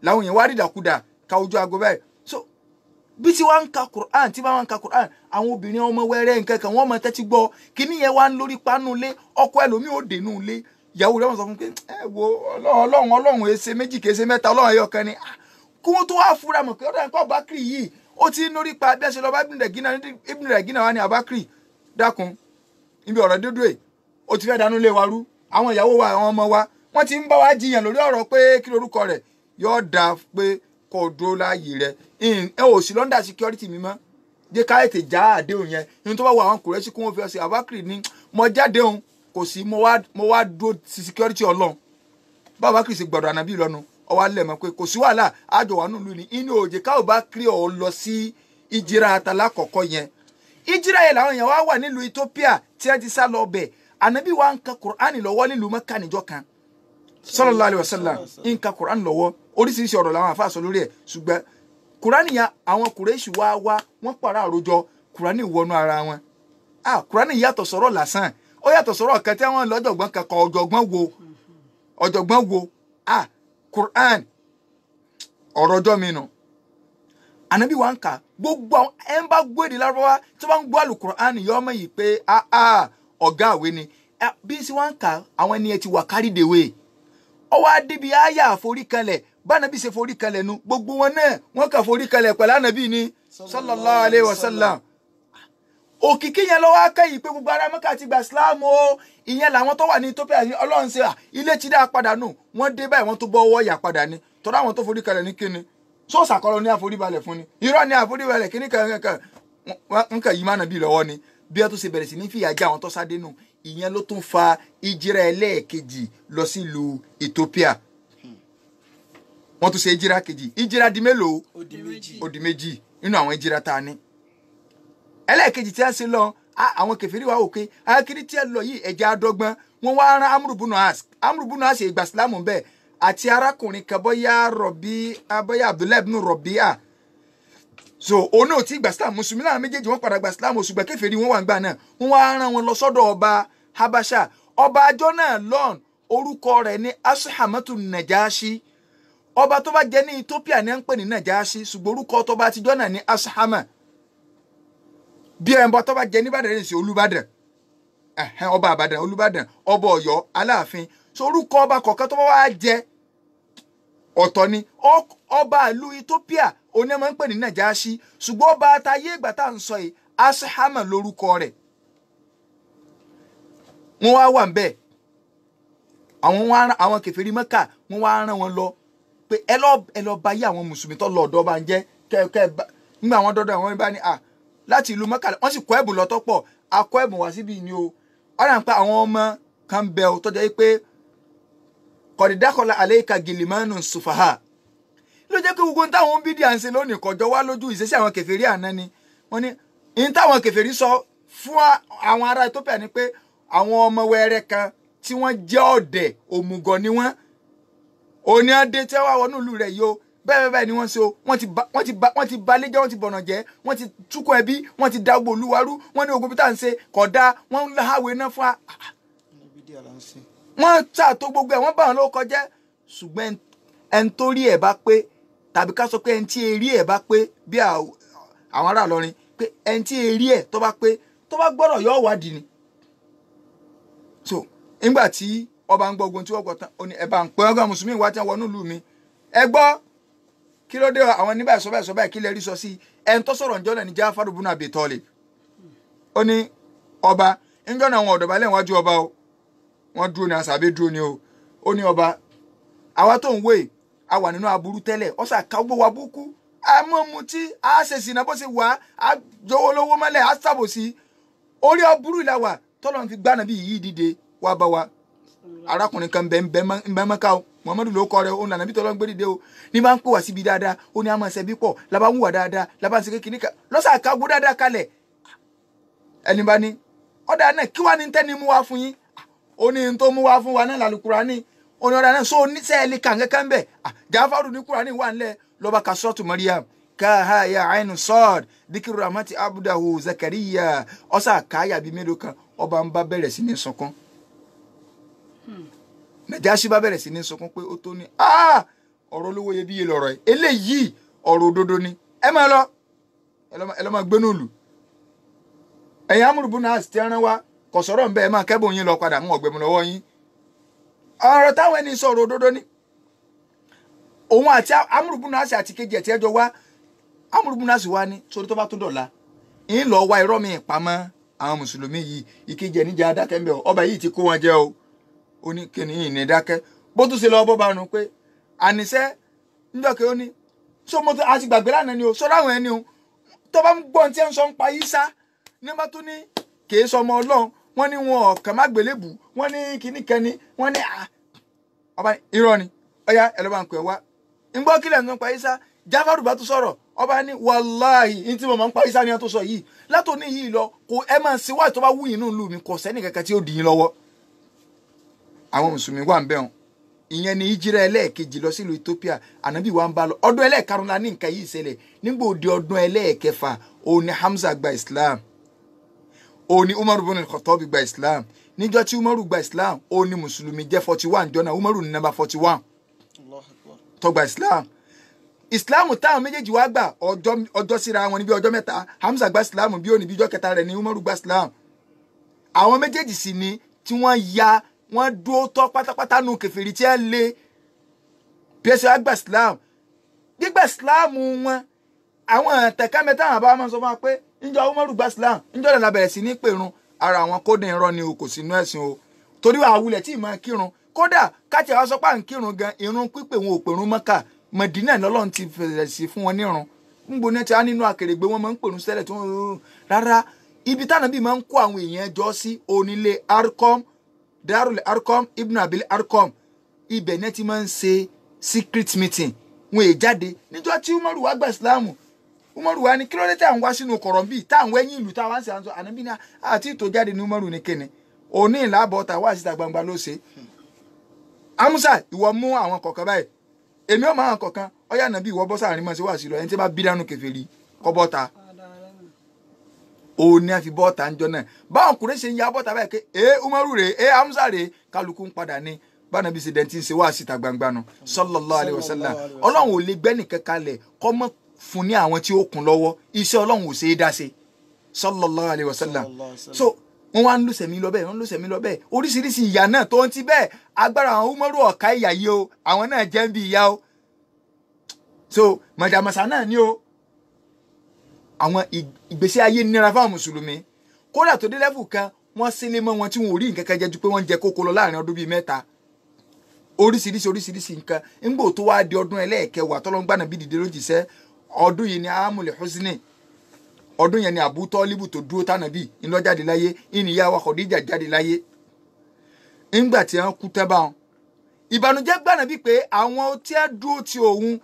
làwọn yẹn wá rí dàkúdà ka ojú aago báyìí. So bí tí wọ́n ń ka Quran, tí wọ́n ń ka Quran, àwọn obìnrin ọmọ wẹ́rẹ́ nǹkan kan wọ́n mọ tẹ́tí gbọ́ kíní yẹn wá ń lórí pánú lé, ọkọ ẹlòmíì ò dénú lé, ìyàwó rẹ̀ wọ́n sọ fún pé ẹ wo Ọlọ́run Ọlọ́run èsè méjì kèsè mẹ́ta, Ọlọ́run ẹyọ kan ni. Kí wọ́n tó wá fura mọ̀ pé ọ̀dà nǹkan Abubakar yìí ó ti ń lórí pa bí ẹ ṣe lọ bá Ibn Daginna wá ní Abubakar dákun níbi ọ̀rọ̀ dúdú ẹ̀ ó ti fẹ́ dánú lé wa rú, àwọn ìyàwó wa àwọn ọmọ wa wọ́n ti ń bá wa jiyàn lórí ọ̀rọ̀ pé kí lorúkọ rẹ̀ yóò dáa pé kò dúró láàyè rẹ, ẹ ò sí lọ́ndà security mi mọ́, jẹ́ ká ètè já àdéhùn yẹn. Ní tó bá wọ àwọn Kùrẹ́ṣì kí wọ́n fi ọ̀sẹ̀ Abubakar ní mo jáde òun kò sí, mo wá dúró sí security Ọlọ́run. Bá Abubakar ṣe gbọ̀dọ̀ ànábì lọ́nu ọwọ́ alẹ́ mọ̀ pé kò sí wàhálà àjọ wà nílùú ni inú òjè ká Abubakar ọ̀ lọ sí ìjìrà àtàlákọ̀ọ́kọ́ yẹn. Ìjìrà yẹn làwọn èèyàn wá wà nílùú Ethiopia tí wọ́n ti sá lọ bẹ̀. Ànábì wa ń ka Kùránì lọ́wọ́ nílùú Mẹ́kà níjọ́ kan sallallahu alaihi wasallam, ń ka Kùránì lọ́wọ́, oríṣiríṣi ọ̀rọ̀ làwọn àfáà sọ lórí ẹ̀, ṣùgbọ́n Kùránì yẹn àwọn Kùrẹ́ṣì wá wá wọ́n pàrọ̀ àròjọ Kùránì wọnú ara wọn. Kùránì yàtọ̀ sọ̀rọ̀ lásán, ó yàtọ̀ sọ̀rọ̀ kan tí wọ́n lọ́jọ̀gbọ́n kankan, ọ̀jọ̀gbọ́n wo ọ̀jọ̀gbọ́n wo Kùránì ọ̀rọ̀ ọjọ́ mi nù. Ànábì wa ń kà gbogbo àwọn ẹ̀ ń bá gbọ́ èdè Lárúbáwá tí wọ́n ń gbọ́ àlùkùránì yọ ọmọ yìí pé ọ̀gá àwé ni bí sí wọ́n ń kà àwọn ẹni ẹ ti wà carried away. Ó wá débi àyà àforíkanlẹ̀ bánabi ṣe foríkanlẹ̀ nu gbogbo wọn náà wọ́n kà foríkanlẹ̀ pẹ̀lú ànábì ni sallallahu alayhi wa sallam. Òkìkí yẹn lọ́wọ́ akẹ́yìí pé gbogbo ará Mẹ́kà ti gba Islam o, ìyẹn làwọn tó wà ní Ethiopia Ọlọ́run ṣe ilé ti dá padà nù, wọ́n dé báyìí wọ́n tó bọ́ ọwọ́ yà padà ni tọ́lá àwọn tó foríkanlẹ̀ ní kíni sọ́ọ̀sì àkọlọ ní àforíbalẹ̀ fún ni irọ́ ní àforíbalẹ̀ kíní kankan wọn kàn yí má nàbí lọ́wọ́ ni bí wọ́n tó ṣe bẹ̀rẹ̀ sí ní fìyà jẹ àwọn tó sáde nù. Ìyẹn ló tún fa ìjìrà ẹlẹ́ẹ̀kejì lọ sílùú Ethiopia. Wọ́n tún ṣe ìjìrà kejì, ìjìrà di mélòó? Ó di méjì nínú àwọn ìjìrà tá a ní. Ẹlẹ́ẹ̀kejì tí a ṣe lọ, àwọn kèfèrí wa wò pé akiri tí a lọ yìí ẹ̀jẹ̀ àdọ́gbọ́n, wọ́n wá rán Amru bunu As. Amru bunu As ìgbà sílámù bẹ́ẹ̀. àti arákùnrin kan bóyá rọ̀bí bóyá Abdullahi ibn Rọ̀bíà. So òun náà ti gbà Islam, mùsùlùmí làwọn méjèèjì wọ́n padà gba Islam, ṣùgbọ́n kèfèrí wọn wà ńgbà náà. Wọ́n wá rán wọn lọ sọ́dọ̀ ọba Habasha. Ọba àjọ náà lọ́n, orúkọ rẹ̀ ní Ashamatu Najashi. Ọba tó bá jẹ ní Ethiopia ní à ń pè ní Najashi, ṣùgbọ́n orúkọ tó bá àtijọ́ náà ní Ashama. Bí ẹ̀ ń bọ́ tó bá jẹ níbàdàn rẹ̀ sí Olúbàdàn, ọba Àbàdàn, Olúbàdàn, ọba Ọ̀yọ́, Aláàfin. So orúkọ ọba kọ̀ọ̀kan tó bá wá jẹ ọ̀tọ̀ ni. Ọba ìlú Ethiopia oní ẹ̀ máa ń pè ní Najashi, ṣùgbọ́n ọba àtàyè ìgbà tá à ń sọ yìí Ashama lórúkọ rẹ̀. Wọ́n wá wà ń bẹ́ẹ̀, àwọn kèfèrí Mẹ́kà wọ́n wá rán wọn lọ pé ẹ lọ bá yé àwọn mùsùlùmí tó lọ ọ̀dọ̀ bá ń jẹ́ kẹ́ ẹ bá. Nígbà àwọn dọ́dọ̀ àwọn bá ní à láti ìlú Mẹ́kà, wọ́n sì kọ́ ẹ̀bùn lọ́tọ́ pọ̀, akọ́ ẹ̀bùn wá síbi ni o. Ọ̀rẹ́ à ń pa àwọn ọmọ kan bẹ o tọ́jà yìí pé kọ̀dídákọ̀lá àlẹ́kà gìlìmánù sùfàhà. Ló jẹ́ pé gbogbo táwọn bídí à ń ṣe lónìí kọjọ wá lójú ìṣesí àwọn kèfèrí àná ni. Wọ́n ní ní táwọn kèfèrí sọ fún àwọn ará Ethiopia ni pé àwọn ọmọ wẹrẹ kan tí wọ́n jẹ́ ọ̀dẹ̀ òmùgọ̀ ni wọ́n, òní adé tí wọ́n wá wọnú ìlú rẹ̀ yìí o, bẹ́ẹ̀ bẹ́ẹ̀ ni wọ́n ṣe o, wọ́n ti balẹ̀ jẹ́, wọ́n ti bọ̀nà jẹ́, wọ́n ti túkọ̀ ẹbí, wọ́n ti da gbogbo olúwarú, wọ́n ní ogun bí tá à ń ṣe kódà, wọ́n ń láwé náà fún wa, wọ́n ṣàtò gbogbo ẹ̀, wọ́n bá wọn lórúkọ kọjá. Ṣùgbọ́n ẹni tó rí ẹ̀ bá pé, tàbí ká sọ pé ẹni tí eré ẹ̀ bá pé, bí àwọn ará Ìlọrin pé ẹni tí eré ẹ̀ tó bá pé tó bá gbọ́dọ̀ yọ wádìí ni. So nígbà tí ọba ń gbọ́ ogun tí wọ́n gbọ́ tán, ó ní ẹ bá ń pẹ́ ọgá mùsùlùmí wá tí wọ́n wọnú ìlú mi, ẹ gbọ́ kí ló dé àwọn nígbà sọ báyìí sọ báyìí kí lè rí sọ sí ẹni tó sọ̀rọ̀ ǹjọ́ náà ní Jáfárù bùnú Abi Talib. Ó ní ọba ǹjọ́ náà wọn ọ̀dọ̀ balẹ̀ wájú ọba o, wọ́n dúró ní àṣàbí dúró ní o. Ó ní ọba àwa tó ń wé a wà nínú aburú tẹ́lẹ̀, ọ̀sà ká gbó wa búkú, a mọ̀ mu tí a ṣe sìnà bó ṣe wà á jọwọ́ lówó mọ́lẹ̀ á ṣàbòsí orí aburú ìlà wà tọ́lọ́ fi gbánà bí yìí dìde wá bá wa. Arákùnrin kan bẹ ń bẹ Mẹ́kà o, Muhammadu ló kọ rẹ òun lànà bí tọ́lọ́ ń gbé dìde o, ní bá ń pè wá síbi dáadáa, ó ní a máa ṣẹbí pọ̀ làbá ń wà dáadáa làbá ń ṣe kékeré ká lọ́sà ká gbó dáadáa kalẹ̀. Ẹni bá ní ọ̀dà náà kí wàá ní tẹ́ni mú wá fún yín, ó ní tó mú wá fún wa náà làlùkùránì, ó ní ọ̀dà náà sọ oníṣẹ́ kàǹkẹ́ kan bẹ̀ Jáfárù ní kùránì wà ńlẹ̀ lọ́ba ka sọ́ọ̀tù Mariam káhàyà àìnù sọ́ọ̀d díkìrù ramati abudahu Zakariya, ọ̀sà káyà bíi mélòó kan, ọba ń bá bẹ̀rẹ̀ sí ní sunkún. Nàjàṣí bá bẹ̀rẹ̀ sí ní sunkún pé ó tó ní ọ̀rọ̀ olówó iyebíye lọ̀rọ̀ yìí, eléyìí ọ̀rọ̀ òdodo ni, ẹ máa lọ ẹ lọ́ máa gbénú ìlú. Ẹ̀yin amúrùbù náà ti rán wa kò sọ̀rọ̀ ń bẹ́, ẹ máa kẹ́bùn yín lọ padà ń ọ̀gbẹ̀mù lọ́wọ́ yín. Ọ̀rọ̀ táwọn ẹni sọ̀rọ̀ òdodo ni. Òun àti amúrùbù náà àti kejì ẹ̀ tí ẹ jọ wá, amúrùbù náà sì wá ní sórí tó bá tó dọ̀la ń lọ wá irọ́ mi pamọ́ àwọn mùsùlùmí yìí, ìkejì ẹ̀ níjà dákẹ́ ń bẹ̀ ọba yìí ti kó wọn jẹ o. Ó ní kí ni yìí ní dákẹ́ bó tún ṣe lọ bó ba nù pé àníṣe ńdọ̀kẹ́ ó ní so mo a ti gbàgbé lánàá ni o sọ́dọ̀ àwọn ẹni o tó bá ń gbọ́n tí ẹ ń sọ ń pa Ìsá ní bá tún ní kì í sọmọ Ọlọ́run, wọ́n ní wọn ọ̀kàn má gbélébù, wọ́n ní kíní kẹni, wọ́n ní ọba irọ́ ni ọ̀yá ẹ lọ́ bá ń pè wá ń gbọ́ kílẹ̀ ń pa Ìsá. Jáfárù bá tún sọ̀rọ̀, ọba ní wàláhì ní tí mo máa ń pa Ìsá ni wọ́n tó sọ yìí látòní yìí lọ kò ẹ máa ṣe wáyé tó bá wù yín nínú ìlú mi, kò sẹ́ni kankan tí ó dì yín lọ́wọ́. Àwọn mùsùlùmí wà ń bẹ̀ wọn. Ìyẹn ni ìjírá ẹlẹ́ẹ̀kejì lọ sílùú Ethiopia, ànábì wa ń bá lọ. Ọdún ẹlẹ́ẹ̀karùn-ún la ní nǹkan yìí ṣẹlẹ̀. Nígbà òde ọdún ẹlẹ́ẹ̀kẹfà òun ni Hamza gba Islam, òun ni Umaru bin Khattab gba Islam. Níjọ́ tí Umaru gba Islam òun ni mùsùlùmí jẹ́ 41 jọ́nà, Umaru ní nàmbà 41 tó gba Islam. Islam táwọn méjèèjì wá gbà ọjọ́ síra wọn ní bí ọjọ́ mẹ́ta. Hamza gba Islam bí òní bí ọjọ́ kẹta rẹ̀ ni Umaru gba Islam. Àwọn méjèèjì sì ni tí wọ́n ya wọ́n dúró tọ́ pátápátá nu kèfèrí tí ẹ lé bí ẹ ṣe wá gba Islam. Gbígbà Islam wọn àwọn tẹ̀kámẹ́tà àwọn àbá máa ń sọ fún wa pé níjọ́ Umaru gba Islam níjọ́ lọ́la bẹ̀rẹ̀ sí ní pèrun ara àwọn kódà irọ́ ni o, kò sínú ẹ̀sìn o, torí àwulẹ̀ tí ì máa kírun. Kódà káàtì àwọn sọ pé à ń kírun gan, irun pípé wọn ò pèrun Mọ́kà, Mọ̀dínà lọ́lọ́run ti fẹ̀rẹ̀ sí fún wọn nírun. Ńgbóná ní ti á nínú akèrègbè wọn máa ń pèrun sẹ́lẹ̀ tó ń rárá. Ibi táwọn bí máa ń kó àwọn èèyàn jọ sí onílé Arkom, Darul Arkom, Ibn Abil Arkom, ibẹ̀ náà ti máa ń ṣe secret meeting, wọn è jáde. Níjọ́ tí Umaru wá gba Ìsìláàmù, Umaru wá ní kí ló dé tá à ń wá sínú kọ̀rọ̀ bíi tá à ń wẹ́yìn ìlú tá à wá ń ṣe àǹsọ ànábì náà àti ìtò jáde ní Umaru ní kíni òní ìlàbọ̀ ta wá síta gbangba ló ṣe. Amusa ìwọ mú àwọn kọ̀ọ̀kan báyìí, èmi ò mọ àwọn kọ̀ọ̀kan. Ọyá ànábì ìwọ bọ́ sáàrin mọ́ sí wàásù lọ, ẹni tí bá bí dánú kèfèrí kọ́ bọ́ta. Òun ni a fi bọ́ta ń jọ náà. Báwọn kùrẹ́ ṣe ń ya bọ́ta báyìí pé ee Umaru rèé, ee Amusa rèé, kálukú ń padà ní bánabi ṣe dẹ́ntì ń ṣe wá síta gbangba nu sallallahu alaihi wasallam. Ọlọ́run ò lè gbẹ́ nìkan kalẹ̀ kọ́ mọ́ fún ní àwọn tí ó kún lọ́wọ́, iṣẹ́ Ọlọ́run ò ṣe é dá ṣe sallallahu alaihi wasallam. So wọ́n wá ń lù sẹ̀mí lọ bẹ́ẹ̀, wọ́n ń lù sẹ̀mí lọ bẹ́ẹ̀, oríṣiríṣi ìyà náà tó ń ti bẹ́ẹ̀. Agbára àwọn Umaru ọ̀ka ìyà yìí o, àwọn náà jẹ́ ń bí ìyà o. So màjàmásá náà ni o. Àwọn ìgbésí ayé nira fáwọn mùsùlùmí. Kódà tó dé lẹ́fù kan, wọ́n sílé mọ́ wọn tí wọn ò rí nǹkan kan jẹ ju pé wọ́n ń jẹ kókó lọ láàrin ọdún bíi 3. Oríṣiríṣi oríṣiríṣi nǹkan. Ńgbò tó wá di ọdún ẹlẹ́ẹ̀kẹwàá tọ́lọ́ngbà náà bí dìde lójíṣẹ́, ọdún yìí ni amúlẹ̀ húsínì, ọdún yẹn ni Abu Tọ́líbù tó dúró tánàbí ńlọ jáde láyé, ìníyá wa Khadija jáde láyé. Ńgbà tí wọ́n kú tẹ́ bá wọn, ìbànújẹ́ gbànàbí pé àwọn tí wọ́n dúró ti òun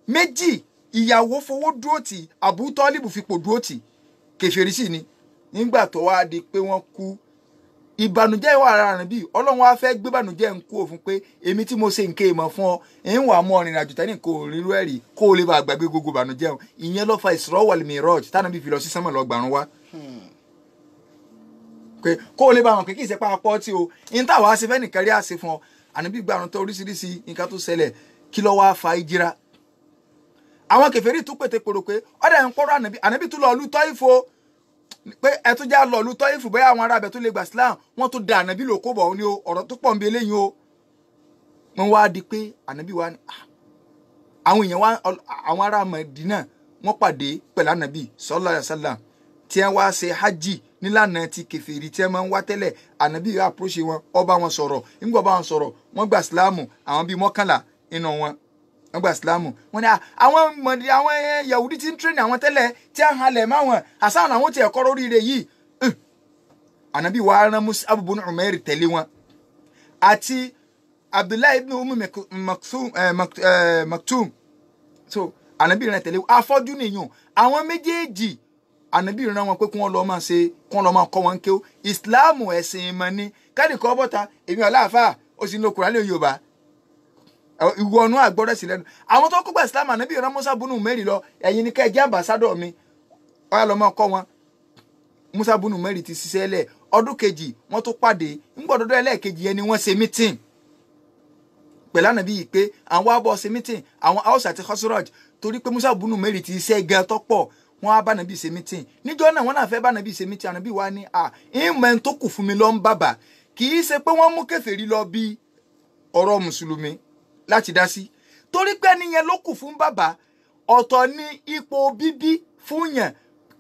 méjì, ìyàwó fowó dúró tì, Abu Tọ́líbù fipò dúró tì, kèfèrí sì ni. Nígbà tó wá di pé wọ́n kú, ìbànújẹ́ wà ara rẹ̀ bí Ọlọ́run wá fẹ́ gbé ìbànújẹ́ ń kú òfin pé èmi tí mo ṣe nǹkan ìmọ̀ fún ọ, ń wà mọ́ ọ̀rìnrìn àjò tẹ́lẹ̀ kò rírú ẹ̀rí kó o lè bá gbàgbé gbogbo ìbànújẹ́ o. Ìyẹn ló fa Isra wal Miraj tánà bí fi lọ sí sánmọ̀ lọ gbàrún wá. Pé kó o lè bá wọn pé kì í ṣe pa apọ́ tí o ń tà wá ṣe fẹ́ nìkan rí àṣẹ fún ọ. Ànábì gbàrún tó oríṣiríṣi nǹkan tó ṣẹlẹ̀, kí ló wá fa ìjìra. Àwọn kèfèrí tún pété pèrò pé ọ̀dà ń kọ́rọ̀ ànábì, ànábì tún lọ ọlú Tọ́ífò pé ẹ tún já lọ ọlú Tọ́ífù bóyá àwọn arábẹ̀ tó lè gbà Islam, wọ́n tún da ànábì lò kó bọ̀ ní o, ọ̀rọ̀ tó pọ̀ ń bi eléyìí o. Wọ́n wá di pé ànábì wa ni àwọn èèyàn wa, àwọn ará Mẹdínà wọ́n pàdé pẹ̀lú ànábì sallallahu alaihi wasallam tí wọ́n wá ṣe hajj nílànà ti kèfèrí tí wọ́n máa ń wá tẹ́lẹ̀. Ànábì yóò àpòṣe wọn, ó bá wọn sọ̀rọ̀, nígbà bá wọn sọ̀rọ̀ wọ́n gbà Islam, àwọn bíi 11 inú wọn wọ́n gba ìsìlámù. Wọ́n ní àwọn mọ̀dí àwọn Yahudi tí ń tírẹ̀nì àwọn tẹ́lẹ̀ tí a ń halẹ̀ máwọn àsáwọn àwọn tí ẹ̀kọ́ oríire yìí. Ànábì wa rán Mus'ab ibn Umair tẹ̀lé wọn àti Abdullahi ibn Umm Maktum. So ànábì rán tẹ̀lé wọn, afọ́jú nìyẹn àwọn méjèèjì. Ànábì rán wọn pé kí wọ́n lọ máa ṣe, kí wọ́n lọ máa kọ́ wọn kéwú. Ìsìlámù ẹ̀sìn ìmọ̀ ni káàdì kọ́ bọ́ta èmi ọ̀láàfà ó sì ń lo Kùránì Yorùbá ìwọ ọ̀nà àgbọ̀rọ̀ sí lẹ́nu. Àwọn tó kógbà Islam ànábì rán Musa bunu Mẹ́rì lọ, ẹ̀yin ni kẹ́ ẹ jẹ́ àmbàsádọ̀ mi, ọ̀yà lọ́mọ kọ́ wọn. Musa bunu Mẹ́rì ti ṣiṣẹ́ lẹ̀ ọdún kejì wọ́n tó pàdé ńgbọ̀dọ̀dọ̀ ẹlẹ́ẹ̀kejì yẹn ni wọ́n ṣe mítìn pẹ̀lú ànábì yìí pé àwọn abọ́ ṣe mítìn àwọn Haus àti Khazraj, torí pé Musa bunu Mẹ́rì ti ṣiṣẹ́ gan tọ́pọ̀, wọ́n á bá ànábì ṣe mítìn níjọ́ náà. Wọ́n náà fẹ́ bá ànábì ṣe mítìn, ànábì wa ní à ìmọ̀ ẹni tó kù fún mi lọ ń bàbà. Kì í ṣe pé wọ́n mú kèfèrí lọ bí ọ̀rọ̀ mùsùlùmí láti dá sí, torí pé ẹni yẹn ló kù fún bàbá. Ọ̀tọ̀ ní ipò bíbí fún yàn,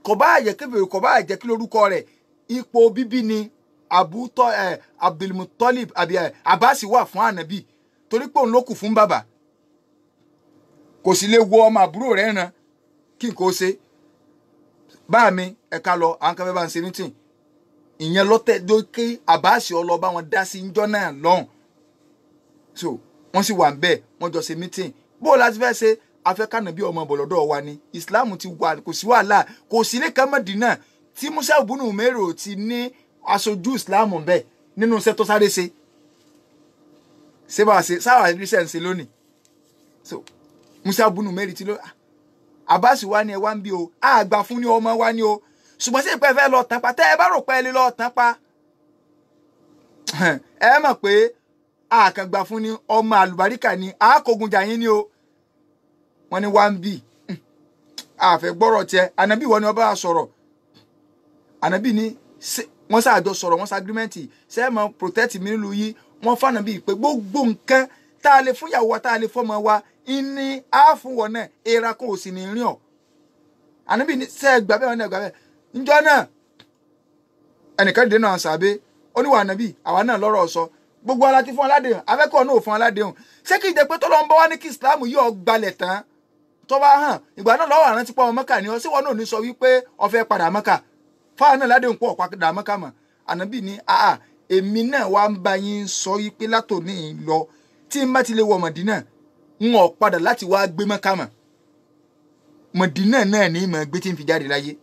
kò bá jẹ́ kèfèrí, kò bá jẹ́ kí lórúkọ rẹ̀, ipò bíbí ni Abdulmutalib àbí Abbas wà fún ànábì, torí pé òun ló kù fún bàbá. Kò sì lè wo ọmọ àbúrò rẹ̀ ràn kí n kò ṣe bá mi ẹ̀ka lọ àwọn kan fẹ́ bá ń ṣe mítìn. Ìyẹn lọ́tẹ̀ lókè Abbas ọlọ́ba wọn dá sí njọ́ náà lọ́hùn. So wọ́n sì wà ń bẹ́ẹ̀, wọ́n jọ ṣe mítìn. Bó o láti fẹ́ ṣe afẹ́kànnà bí ọmọ bọ̀lọ́dọ̀ wa ni Islam ti wà, kò sí wàhálà, kò sí ilé kan Mẹ́dínà tí Musa bunu Mẹ́rò ti ní aṣojú Islam bẹ́ẹ̀ nínú iṣẹ́ tó sáré ṣe. Ṣé bá a ṣe sáwà iṣẹ́ ń ṣe lónìí. So Musa bunu Mẹ́rì ti ló Abbas wa ni ẹ wá ń bí o, àgbà fún ní ọmọ wa ni o, ṣùgbọ́n sí ìpẹ́ fẹ́ lọ tán pa, tẹ́ ẹ bá rò pé ẹ lè lọ tán pa, ẹ mọ̀ pé àkàngbà fún ni ọmọ àlùbáríkà ni àákógun jà yín ni o. Wọ́n ní wá ń bì àfẹ́ gbọ́rọ̀ tiẹ̀, ànábì wọ́n ni ọba sọ̀rọ̀. Ànábì ni wọ́n ṣàjọ sọ̀rọ̀, wọ́n ṣàgírímẹ́ǹtì ṣe é mọ protect mi nílùú yìí. Wọ́n fànàbí pé gbogbo nǹkan tá a lè fún ìyàwó wa, tá a lè fọ́mọ wa, ìní á fún wọn náà, èèrà kan ò sì ní rìn ọ́. Ànábì ní ṣe é gbà bẹ́ẹ̀, wọn náà gbà bẹ́ẹ̀. Njọ́ náà ẹnìkan dènà sàbẹ́ ó ní wà ànábì àwa náà lọ́rọ̀ sọ, gbogbo ara ti fún aládéhùn, afẹ́kọ̀ọ́ náà ò fún aládéhùn. Ṣé kìí jẹ́ pé tọ́lọ́ ń bọ́ wá ní kí Islam yóò gbalẹ̀ tán tó bá hàn ìgbà náà lọ́wọ́ àrántí pọ̀ Mọ́kà ni ọ sí wọn náà ní sọ wípé ó fẹ́ padà Mọ́kà, fáwọn náà ládéhùn pọ̀ padà Mọ́kà mọ́. Ànábì ní àà èmi náà wá ń bá yín sọ wípé látòní lọ tí n bá ti lè wọ Mọ̀dínà ń ọ̀ padà láti wá gbé Mọ́kà mọ́, Mọ̀dínà náà ní ìmọ̀ gbé tí ń fi jáde láyé.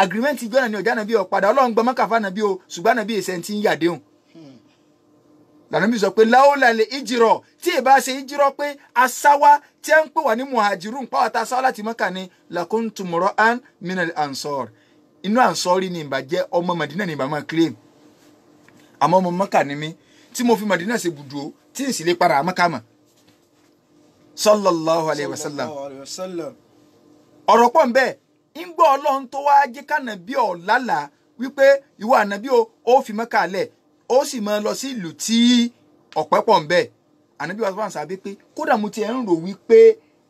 Agreement ìjọ náà ni ọ̀já nàbí ọ̀ padà, Ọlọ́run gbọ́ Mọ́kà fáànàbí o, ṣùgbọ́n nàbí èsẹ̀ ti ń yàdéhùn. Lànàbí sọ pé láwùlà lè ìjìrọ̀ tí ì bá ṣe ìjìrọ̀ pé asáwá tí ẹ ń pè wá ní muhajirun pàwọ́ tá a sáwá láti Mọ́kà ni lakuntu mura'an minal ansor. Inú ansori ni ìbà jẹ́, ọmọ Madina ni ìbà máa claim. Àmọ́ ọmọ Mọ́kà ni mí tí mo fi Madina ṣe bùdó tí n sì lè padà Mọ́kà mọ́. Sallallahu alayhi wa sallam. Ọ̀rọ̀ pọ̀ ń bẹ́ẹ̀ ń gbọ́ Ọlọ́run tó wá jẹ́ kànàbí ọ̀làlà wípé ìwọ ànàbí o fi Mọ́kà lẹ̀ ó sì máa lọ sí ìlú tí ọ̀pẹ́ pọ̀ ń bẹ. Ànábì wa sọ́wọ́n sábẹ́ pé kódà mo ti ẹ̀ ń rò wípé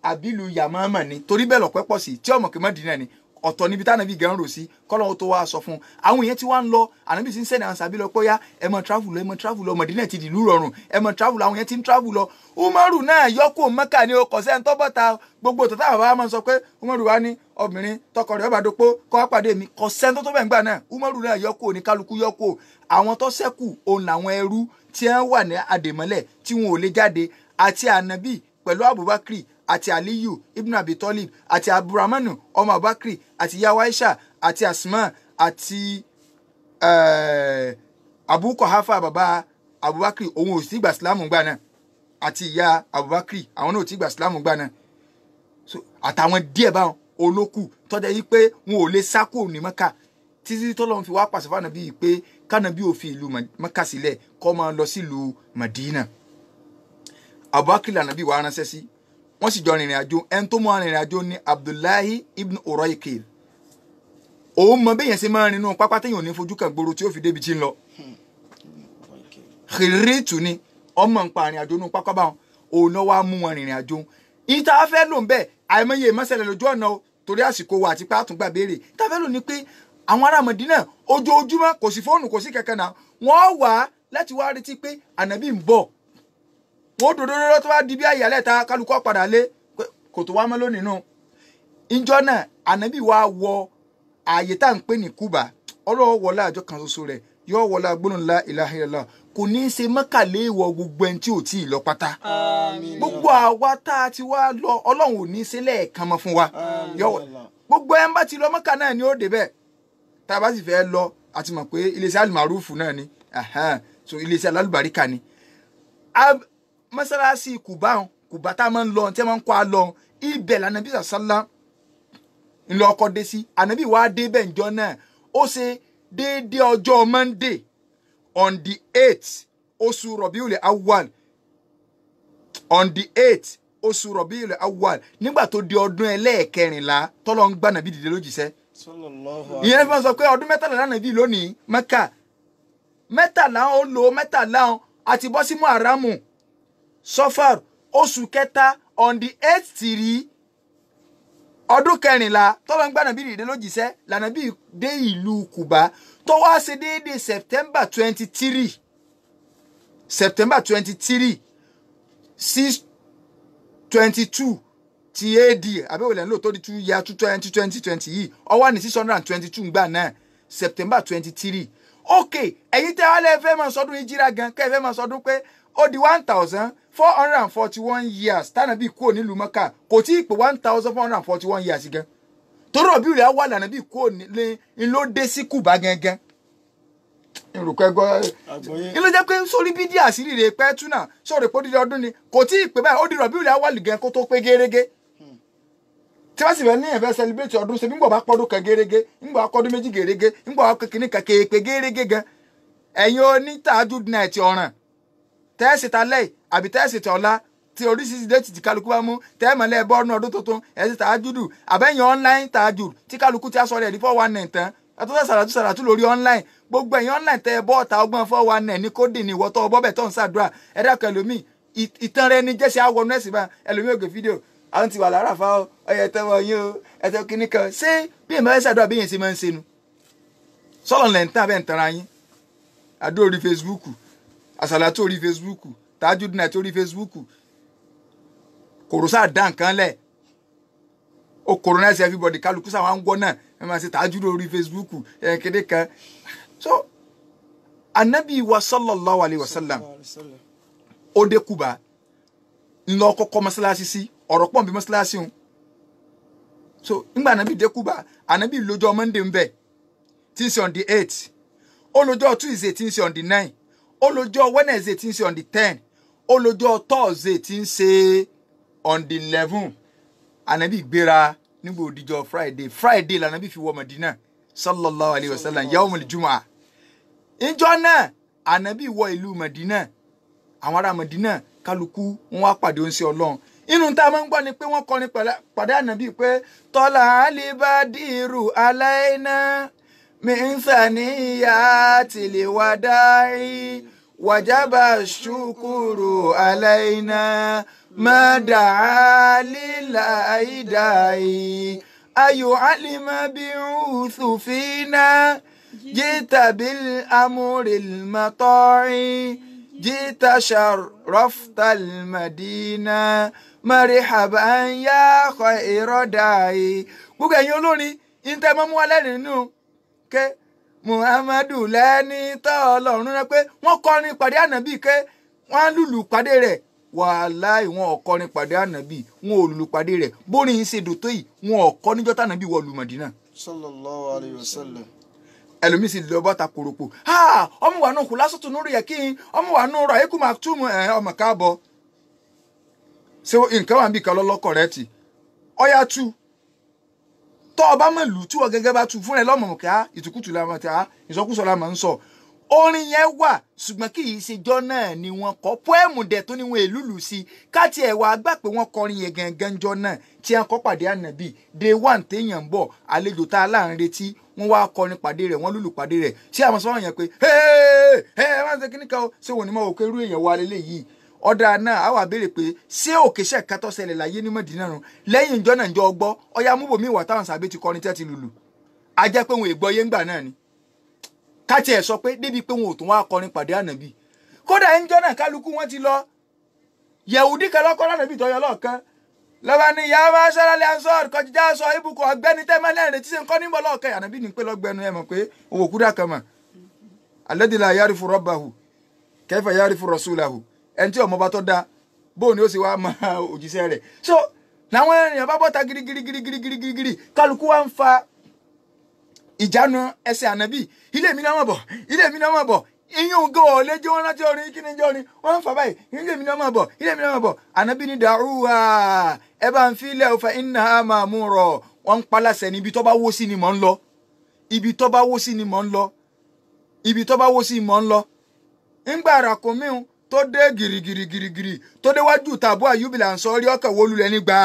àbílù Yàmámà ni torí bẹ́ẹ̀ lọ̀pẹ́ pọ̀ sí tí ọmọ kì Mádínà ni ọ̀tọ̀ níbi tánàbí gan rò sí kọ́lọ́hún tó wá sọ fún un. Àwọn èèyàn tí wá ń lọ ànábì sì ń sẹ́ni àwọn sábẹ́ lọ pé ó yá ẹ máa travel lọ, ẹ máa travel lọ, Mádínà ti dìlú rọrùn, ẹ máa travel lọ, àwọn èèyàn ti ń travel lọ. Umaru náà yọkù Mẹ́kà ni ọkọ̀ sẹ́ni tó bọ́ta gbogbo tó táwọn bá máa sọ pé Umaru wá ní obìnrin tọkọ rẹ̀ ọba dopó kọ́ pàdé mi kọ́ sẹ́ni tó tó bẹ̀ ń gbà náà. Umaru náà yọkù ní kálukú yọkù àwọn tó ṣẹ́kù òun làwọn ẹrú tí wọ́n wà ní àdèmọ́lẹ̀ tí wọn ò lè jáde àti ànábì pẹ̀lú Abubakar àti Aliyu ibn Abi Talib àti Abdulrahmanu ọmọ Abubakar àti yawa Aisha àti Asma àti Abu Quhafa bàbá Abubakar òun ò sí gbà sílámù gbà náà àti ìyá Abubakar àwọn náà ò tí gbà sílámù gbà náà. So àtàwọn díẹ̀ báwọn olókù tọ́jà yìí pé wọn ò lè sá kúrò ní Mẹ́kà títí tọ́lọ́run fi wá pàṣẹ fún ànábì yìí pé kànábì ò fi ìlú Mẹ́kà sílẹ̀ kó máa lọ sílùú Madina. Abubakar lànàbì wàá ránṣẹ́ sí wọ́n sì jọ rìnrìn àjò. Ẹni tó mú arìnrìn àjò ní Abdullahi ibn Uraykil. Òun mọ bẹ́yẹn ṣe máa ń rinú pápá téèyàn ò ní fojú kan gbòòrò tí ó fi débi tí ń lọ. Xìrìtù ni ọmọ ń pa arìnrìn àjò nínú pápá báwọn òun náà wàá mú wọn rìnrìn àjò. Ìta fẹ́ lò ń bẹ̀ àìmọye ìmọ̀sẹ̀lẹ̀ lójú ọ̀nà o torí àsìkò wa àti pé àtúngbà béèrè. Ìta fẹ́ lò ní pé àwọn ará Mọ̀dínà ojoojúmọ́ kò sí fóònù kò sí kankan náà wọ́n wà láti wá retí pé ànábì ń bọ̀. Wọ́n dòdò lọ́dọ́ tó bá di bí àyàlẹ́ ta kálukú padà lé kò tó wá mọ́ lónìí nù. Ìjọ náà ànábì wa wọ ààyè tá à ń pè ní Kúbà ọlọ́wọ́ wọlé àjọ kan ṣoṣo rẹ̀ yóò wọlé agbóhùn ńlá ilaha illallah kò ní í ṣe mọ́kàlẹ́ ìwọ gbogbo ẹni tí ò tí ì lọ pátá. Gbogbo àwa tá a ti wá lọ ọlọ́run ò ní í ṣe lẹ́ẹ̀kan mọ́ fún wa. Gbogbo ẹ̀ ń bá ti lọ mọ́kà náà ni ó dé bẹ́ẹ̀ tá a bá sì fẹ́ lọ a ti mọ̀ pé iléeṣẹ́ alimarufu náà ni so iléeṣẹ́ alálùbáríkà ni. Mọ́sálásí Kùbá Kùbá tá a máa ń lọ tí a máa ń kọ́ a lọ ibẹ̀ lànàbí sàṣálá ńlọ ọkọ̀ dé sí. Ànàbí wàá dé bẹ́ẹ̀ ńjọ́ náà ó ṣe déédéé ọjọ́ Monday on the 8th oṣù Rabiul Awwal on the 8th oṣù Rabiul Awwal nígbà tó di ọdún ẹlẹ́ẹ̀kẹrìnlá tọ́lọ́ ń gbà nàbí dìde lójíṣẹ́. Ìyẹn fi máa sọ pé ọdún 13 lànàbí lónìí Mẹ́kà 13 ó lò 13 àti bọ́ sí Muharramu Sọfar oṣù kẹta on the 8th tìrí ọdún kẹrìnlá tọ́lọ́ ń gbà nàbí dìde lójíṣẹ́ lànàbí dé ìlú Kùbá tó wá ṣe déédéé September 23 September 23 622 ti AD àbẹ̀wò lẹ́nu lò tó di 2 year 2020 yìí ó wà ní 622 ngbà náà September 23. Ok ẹ̀yin tẹ́ wá lẹ́ fẹ́ máa sọdún ìjìrà gan kẹ́ ẹ fẹ́ máa sọdún pé ó di 1441 years tánàbí kúrò nílùú Mẹ́kà kò tí ì pé 1441 years gan torí òbí rẹ̀ wà lànàbí kúrò ní ló dé sí Kùbá gangan. Ìrùkọ́ ẹgbọ́ ìlú jẹ́ pé sórí bídí àṣírí rẹ̀ pẹ́ túnà sọ̀rọ̀ pé ó dídí ọdún ni kò tí ì pé báyìí ó di rọ̀bí rẹ̀ wà lùgẹ́ kó tó pé gérégé. Tí wọ́n sì fẹ́ ní ẹ̀fẹ́ celebrate ọdún ṣe bí ńgbọ̀ bá pọ́dún kan gérégé ńgbọ̀ bá pọ́dún méjì gérégé ńgbọ̀ bá kékeré kan kéèpé gérégé gan. Ẹ̀yin oní night ọ̀ràn tẹ́ẹ̀sì ta lẹ́yìn àbí tẹ́ẹ̀sì tọ̀la tí oríṣiríṣi déètì tí kálukú bá mú tẹ́ẹ̀mọ́lẹ́ bọ́ọ̀nù ọdún tuntun ẹ̀sìn tààjùdù àbẹ́yìn online tààjùdù tí kálukú ti aṣọ rẹ̀ ní 419 tán àtúntò sàràtú sàràtú lórí online gbogbo ẹ̀yìn online tẹ́ ẹ bọ́ ọ̀tá ọgbọ́n 419 ní kódì ní ìwọ́tọ́ ọbọ̀bẹ̀ tó ń ṣàdúrà ẹ dákun ẹlòmíì ìtàn rẹ ní jẹ́sẹ̀ àwọnú ẹ̀sìn bá ẹlòmíì ògè fídíò àwọn ti wà lára fa ọ ọyẹ tẹwọ yín o ẹtẹ kínní kan ṣé bí èèyàn bá fẹ́ ṣàdúrà bí èèyàn ṣe máa ń ṣe nu sọlọ lẹ̀ ń tàn abẹ́ ń tanra yín àdó orí Facebook àsàlátù orí Facebook tajud night orí Facebook kòròsà dá nǹkan lẹ̀ ó coronize everybody kálukú sáwọn ń gbọ́ náà ẹ máa ṣe tajud orí Facebook ẹ kéde kan. So anabi wa sallallahu alayhi wa sallam ó dé Kùbá ńlọ kọ́kọ́ mọ́sálásí sí ọ̀rọ̀ pọ̀ bí mọ́sálásí ń. So ńgbà anabi dé Kùbá anabi lọ́jọ́ Monday ń bẹ̀ tí ń ṣe on the 8 ó lọ́jọ́ Tuesday tí ń ṣe on the 9 Ó lọ́jọ́ Wednesday tí ń ṣe on the 10, ó lọ́jọ́ Thursday tí ń ṣe on the 11. Ànábì gbéra nígbà òdìjọ́ Friday. Friday lànàbì fi wọ Madina sallallahu alayhi wa sallam, yawmul jumu'ah. Ìjọ náà ànábì wọ ìlú Madina. Àwọn ará Madina kálukú wọn wá pàdé oúnjẹ Ọlọ́run. Inú tá a máa ń gbọ́ ni pé wọ́n kọrin pàdé ànábì pé tọ́lá alibadiru aláìná mínísàníyà tìlíwádáì wàjábà ṣùkúrù aláìná mádàá lílà ìdáì ayò alìmọ̀bíhùn fínà jítàbíl amúrìlmọ̀tọ́rin jita sharaftal madina marihaban ya khayra dai. Gbogbo ẹ̀yin olórin ìtẹ́ mọ́mú alẹ́rìn nínú ké Muhammadu lẹ́ni tọ́ ọlọ́run rẹ pé wọ́n kọrin pàdé ànábì ké wọ́n lùlù pàdé rẹ̀. Wàláì wọn ò kọrin pàdé ànábì, wọn ò lùlù pàdé rẹ̀. Bórin yìí ṣe dòtó yìí, wọn ò kọ́ níjọ́ tànábì wọ lu Mádínà. Sallallahu alayhi wa sallam. Ẹlòmíì sì lọ bọ́ta kòròpò. Ọmọ wa nù kù lásìtò nù rẹ̀ kí n ọmọ wa nù rọ̀ ayékù máa túmù ẹ̀ ọmọ káàbọ̀. Ṣé nǹkan wà níbi kan lọ́lọ́kọ̀ rẹ ti ọ̀yà tu tọ́ ọba mọ̀ lù tí wọ́n gẹ́gẹ́ bá tu fúnra ẹ lọ́mọ ká ìtùkùtù la máa ta ìsọkúsọ la máa ń sọ. Orin yẹn wà ṣùgbọ́n kì í ṣe jọ́ náà ni wọ́n kọ pọ́ẹ̀mù dẹ̀ tó ní wọn èlùlù sí káàtì ẹ̀ wá gbà pé wọ́n kọrin yẹn gangan jọ náà tí wọ́n kọ́ pàdé ànábì day one téèyàn ń bọ̀ àlejò tá a là ń retí wọ́n wá kọrin pàdé rẹ̀ wọ́n lùlù pàdé rẹ̀ ṣé àwọn sọ́wọ́n yẹn pé hey wọ́n ṣe kíní kan o ṣé wọ́n ní mọ̀ òkè irú èèyàn wa lélẹ́yìí ọ̀dà náà á wà béèrè pé ṣé òkè ṣe kátó ṣẹlẹ̀ láyé ní Mọ̀dínà run lẹ́yìn ìjọ náà ń jọ ọgbọ́ ọ̀yà múbòmí ìwà táwọn sàbẹ̀ ti kọrin tẹ́ ti lùlù á jẹ́ pé wọn ègbọ́ yé ńgbà náà ni káti ẹ̀ sọ pé débi pé wọn ò tún wá kọrin pàdé ànábì kódà ń jọ́nà kálukú wọn ti lọ yẹ̀wùdí kan lọ́kọ́ lánàbì tọ́yọ lọ́ọ̀kan lọ́ba ní ìyá wa sáralẹ̀ ansọ́ọ̀d kọjíjà sọ ibùkún ọ̀gbẹ́ni tẹ́mẹ́lẹ́ rẹ̀ tí ṣe ń kọ́ níbọ̀ lọ́ọ̀kan ànábì ní pé lọ́gbẹ́nu ẹ̀ mọ̀ pé òwò kúdà kan mọ̀ alladhi la ya'rifu rabbahu kayfa ya'rifu rasulahu ẹni tí ọmọ bá tọ́ da bóun ni ó sì wá mọ òjíṣẹ́ rẹ̀ so làwọn èèyàn bá bọ́ta girigirigirigirigiri kálukú wa ń fa ìjánu ẹsẹ̀ ànábì ilé mi náà mọ̀ bọ̀ ilé mi náà mọ̀ bọ̀ iyún gan ò lè jẹ́ wọn rántí orin kí ni jẹ́ orin wọ́n ń fà báyìí ilé mi náà mọ̀ bọ̀ ilé mi náà mọ̀ bọ̀ ànábì ní dàrúwà ẹ bá ń fi ilẹ̀ òfà iná máa mú rọ̀ wọ́n ń palasẹ̀ ní ibi tó bá wó sí ni mò ń lọ ibi tó bá wó sí ni mò ń lọ ibi tó bá wó sí ni mò ń lọ ńgbà ràkúnmí tó dé girigirigirigiri tó déwájú tàbú àyùbìlà ń sọ rí ọkọ̀ wó lulẹ̀ nígbà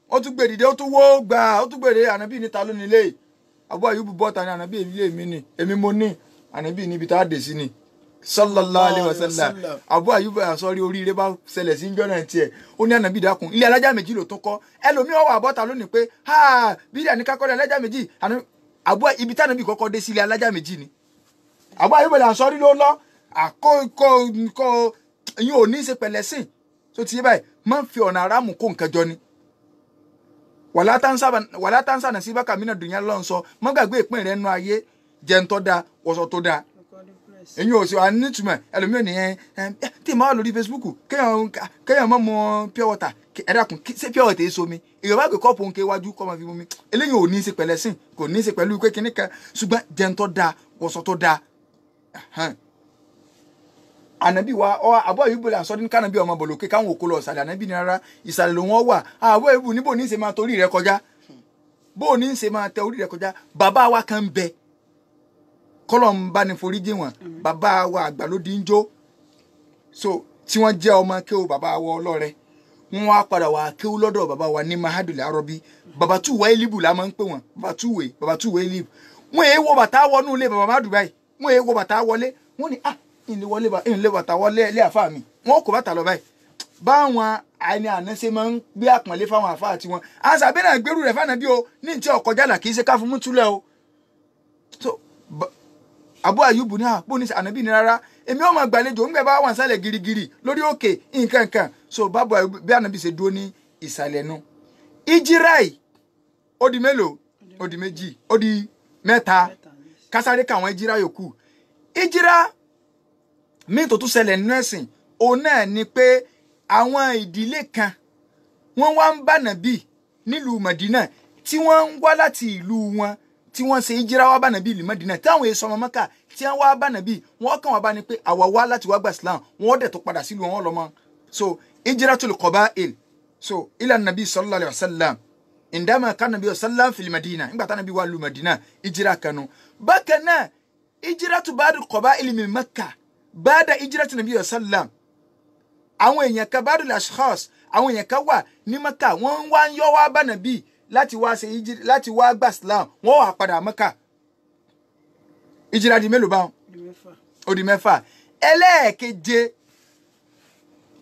ó tún gbèdìde ó tún wó gbà ó tún gbèdìde ànábì níta lónìí lé Abu Ayubu bọ́ta ni ànábì ilé mi ni èmi mo ní ànábì níbi tá a dé sí ni sallallahu alaihi wasallam. Abu Ayubu àsọrí oríire bá ṣẹlẹ̀ sí njọ́ náà tiẹ̀ ó ní ànábì dákun ilé alájà méjì ló tún kọ́ ẹlòmíì ọwọ́ àbọ́ta lónìí pé ha bídà ní kákọ́lé alájà méjì Abu ibi tí ànábì kọ́kọ́ dé sí ilé alájà méjì ni Abu Ayubu àsọrí ló lọ àkókò ìyẹn ò ní í ṣe pẹ̀lẹ́ sìn tó ti yé báyìí máa ń fi ọ̀nà aráàmù kó nǹkan jọ ni wàlá tánsà náà sí bákà mí náà dùn yẹn lọ́n sọ mọ́ gbàgbé ìpín rẹ̀ nú ayé jẹun tó dáa wọṣọ tó dáa èyí ò sí wa nítumọ̀ ẹlòmíràn nìyẹn tí màá lórí Facebook kéèyàn mọ́ mu pure water ẹ dákun ṣé pure water èso mi èyàn bá gbé kọ́ọ̀pù òǹkè wájú kọ́ máa fi mu mi eléyìí ò ní í ṣe pẹ̀lẹ́ sìn kò ní í ṣe pẹ̀lú pé kinní kan ṣùgbọ́n jẹun tó dáa wọṣọ tó dáa ànábì wa ọ àbọ̀ ìbò là ń sọ ní kànábì ọmọ bòlókè káwọn òkú lọ ìsàlẹ̀ ànábì ní rárá ìsàlẹ̀ ló wọ́n wà àbọ̀ ìbò níbo ní í ṣe máa torí rẹ kọjá bó ní í ṣe máa tẹ orí rẹ kọjá bàbá wa kan bẹ kọ́lọ̀ ń bá ní foríjì wọn bàbá wa àgbà ló di ń jó so tí wọ́n jẹ́ ọmọ kéwù bàbá wa ọlọ́rẹ wọ́n wá padà wá kéwù lọ́dọ̀ bàbá wa ní mahadum arọ́bí bàbá túwé elibu la máa ń pè wọ́n bàbá túwé elibu wọ́n èé wọ bàtà wọnú ilé bàbá má Dubai wọ́n èé wọ bàtà wọlé wọ́n ní ah ìlé bàtà wọlé ilé àfa mi wọn kò bàtà lọ báyìí báwọn àìní àná ṣe máa ń gbé àpọ̀nlé fáwọn àfa àti wọn àṣàbí náà gbèrú rẹ̀ fáànà bí o ní ti ọkọjá là kì í ṣe ká fún mútúlẹ̀ o so Abu Ayubu ní àpò ní ànábì ní rárá èmi ò máa gbàlejò ń gbẹ bá wà sálẹ̀ girigiri lórí òkè nǹkan kan so bábo bí ànábì ṣe dúró ní ìsàlẹ̀ nu ìjíráì ó di mélòó ó di méjì ó di mẹ́ta kásáré káwọn ìjírá yòókù ìjírá mí tó tún ṣẹlẹ̀ nínú ẹ̀sìn òun náà ni pé àwọn ìdílé kan wọ́n wá ń bá nàbì nílùú Mọ̀dínà tí wọ́n ń wá láti ìlú wọn tí wọ́n ṣe ìjírá wá bá nàbí ìlú Mẹ́dínà táwọn èso ọmọ Mẹ́kà tí wọ́n wá bá nàbí wọ́n kàn wá bá ní pé àwa wá láti wá gbà Islam wọ́n dẹ̀ tó padà sílùú wọn lọ́mọ. So hijratul qaba'il so ila nàbí sallallahu alayhi wa sallam indama kan nàbí sallam fil Madina nígbà tá nàbí wà lu Madina ìjírá kanu. Bákan náà hijratu ba'dul qaba'il min Mẹ́kà ba'da hijratu nàbí sallam àwọn èèyàn kan ba'dul ashkhas àwọn èèyàn kan wà ní Mẹ́kà wọ́n wá ń yọ wá bá nàbí láti wá ṣe ìjírá láti wá gbà Islam wọ́n wà padà Mẹ́kà. Ìjírá di mélòó báwọn? Ó di mẹ́fà. Ẹlẹ́ẹ̀keje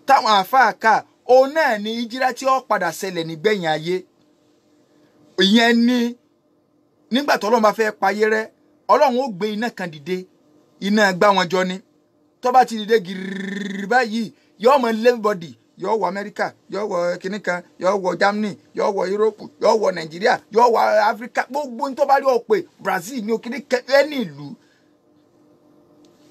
táwọn àáfàá kà òun náà ni ìjírá tí ó padà ṣẹlẹ̀ nígbẹ̀yìn ayé. Ìyẹn ni nígbà tó Ọlọ́run bá fẹ́ payé rẹ́ Ọlọ́run ó gbé iná kan dìde iná gbá wọn jọ ni tó bá ti dìde gírírí báyìí yóò mọ everybody yóò wọ Amẹ́ríkà yóò wọ kínní kan yóò wọ Germany yóò wọ Europe yóò wọ Nàìjíríà yóò wọ Áfíríkà gbogbo tó bá rí ọ pé Brazil ní òkìní ẹni ìlú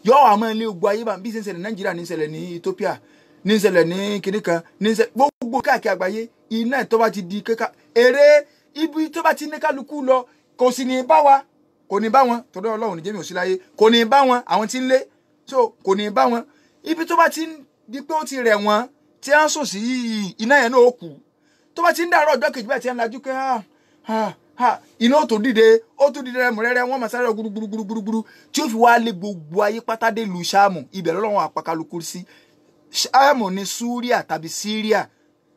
yóò wà máa lé gbogbo ayé bá bí ṣe ń ṣẹlẹ̀ Nàìjíríà ní ṣẹlẹ̀ ní Ethiopia ní ṣẹlẹ̀ ní kínní kan ní ṣẹlẹ̀ gbogbo káàkiri àgbáyé iná tó bá ti di kéka eré ibi tó bá ti ní kálukú lọ kò sì ní bá wa kò ní bá wọn torí Ọlọ́run ní jẹ́mi ò sí láyé kò ní bá wọn àwọn tí ń lé so kò ní bá wọn ibi tó bá ti di pé ó ti rẹ̀ wọ́n tí a ń sùn sí iná yẹn náà ó kú tó bá ti ń dàárọ̀ ọjọ́ kejì báyìí tí a ń lajú pé ha ha ha iná ó tó dìde ó tó dìde rẹmúrẹ́rẹ́ wọ́n máa sáré gbúrúgbúrúgbúrú tí ó fi wá lé gbogbo ayé pátá dé lu Ṣáàmù ibẹ̀ lọ́wọ́n àpàkálukú sí. Ṣáàmù ní Súríà tàbí Síríà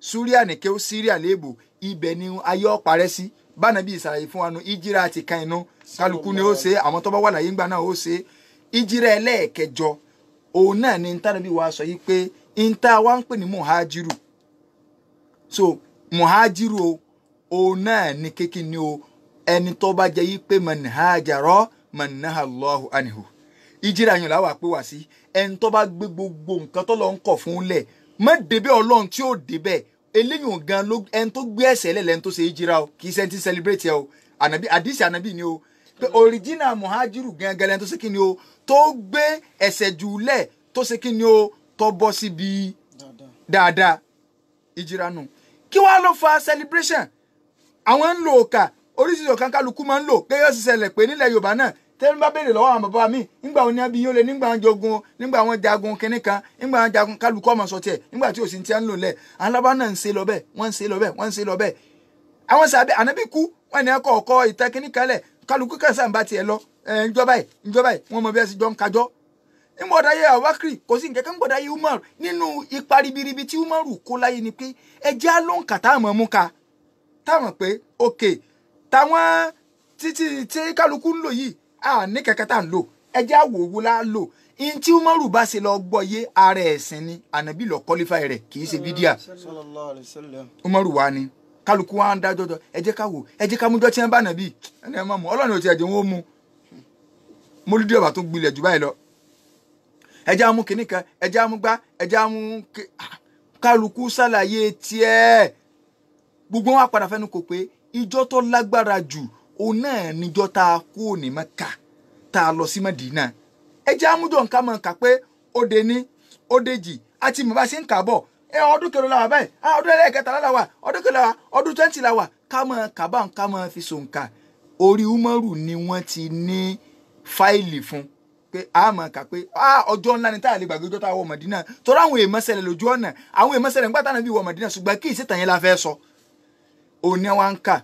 Súríà nìkẹ́ ó Síríà léèbò ibẹ̀ ni ayé ọ̀parẹ́ sí báná bí ìsàlàyé fún wa nu ìjírá àti kan inú kálukú ni ó ṣe àwọn tó bá wà láyé ńgbà náà ó ṣe. Ìjírá ẹlẹ́ẹ̀kẹjọ òun náà ni ntánàbí wa sọ yìí pé nta wa ń pè ní muhajiru. So muhajiru o òun náà ni kékin ni o ẹni tó bá jẹ́ yìí pé man hajara man naha Allahu anhu ìjírá yẹn làwọn àpè wá sí ẹni tó bá gbé gbogbo nǹkan tó lọ ń kọ̀ fún lẹ̀ má débẹ̀ Ọlọ́run tí ó débẹ̀ eléyìí gan ló ẹni tó gbé ẹsẹ̀ lẹ̀ lẹ́ni tó ṣe ìjírá o kì í ṣe ẹni tí ń celebrate ẹ o ànàbí àdìsí ànàbí ni o pé original muhajiru gangan lẹ́ni tó ṣe kí ni o tó gbé ẹsẹ̀ jù lẹ̀ tó ṣe kí ni o tó bọ́ síbi dáadáa ìjírá nù. Kí wàá ló fa celebration? Àwọn ń lo òkà oríṣiríṣi ọ̀kan kálukú máa ń lò gẹ́gẹ́ ó sì ṣẹlẹ̀ pé nílẹ̀ Yorùbá náà tẹ́lẹ̀ bá béèrè lọ́wọ́ àwọn bàbá mi nígbà wọn ní abiyín ó lé nígbà wọn jogun nígbà wọn jagun kínní kan nígbà wọn jagun kálukú ọmọ sọ tiẹ̀ nígbà tí òsì ti ń lò lẹ̀ alábá náà ń ṣe lọ bẹ́ẹ̀ wọ́n ń ṣe lọ bẹ́ẹ̀ wọ́n ń ṣe lọ bẹ́ẹ̀. Àwọn sàbẹ̀ ànábì kú wọn ní ẹkọ ọkọ ìtẹ́ kínní kan lẹ̀ kálukú kẹsàn án bá tiẹ̀ lọ ńjọba yìí ńjọba yìí wọn mọ bí ẹ sì jọ ń kájọ́. Ńgbọ́dọ̀ ayé Abubakar kò sí nǹkan kan ńgbọ́dọ̀ ayé Umar nínú ipa ribiribi tí Umaru kó láyé ni pé ẹjẹ́ á ló ń kà táwọn mú ka táwọn pé ok táwọn títí tí kálukú ń lò yìí a ní kẹ̀kẹ́ tá à ń lò ẹjẹ́ àwòwò la lò in tí Umaru bá ṣe lọ gbọ́ yé ara ẹ̀sìn ni ànábì lọ kọ́lífà rẹ̀ kì í ṣe bídíà. Sallallahu alaihi wasallam. Umaru wa ni kálukú wa ń dájọ́ jọ ẹjẹ́ ká wò ẹjẹ́ ká mújọ́ tí wọ́n bá nàbí ẹni ẹ má mú Ọlọ́run ò tiẹ̀ jẹ́ wọ́n mú mólúdí ọ̀bà tó gbilẹ̀ jù báyìí lọ ẹjẹ́ amú kìnnì kan ẹjẹ́ amú gbá ẹjẹ́ amú kálukú ṣàlàyé tiẹ̀ gbogbo wọn padà fẹ́nu kò pé ìjọ tó lágbára jù òun náà níjọ́ tá a kú òní Mẹ́kà tá a lọ sí Mẹ́dínà ẹjẹ́ amújọ nǹkan mọ̀ ká pé ó de ní ó de jì àti mọ̀ bá ṣe ń kà bọ̀ ẹ ọdún kẹlò la wà báyìí ọdún ẹlẹ́ẹ̀kẹta la wà ọdún kẹlò la wà ọdún 20 la wà ká mọ̀ ká bá ká mọ̀ fi sòǹkà orí Umaru ni wọ́n ti ní fáìlì fún pé a mọ̀ ká pé ọjọ́ ńlá ni tá a lè gbàgbé ọjọ́ tá a wọ Mọ̀dínà torí àwọn èèmọ̀ ṣẹlẹ̀ lójú ọ̀nà àwọn èèmọ̀ ṣẹlẹ̀ nígbà táwọn bí wọ Mọ̀dínà ṣùgbọ́n kí ìṣètàn yẹn la fẹ́ sọ òní wa ń kà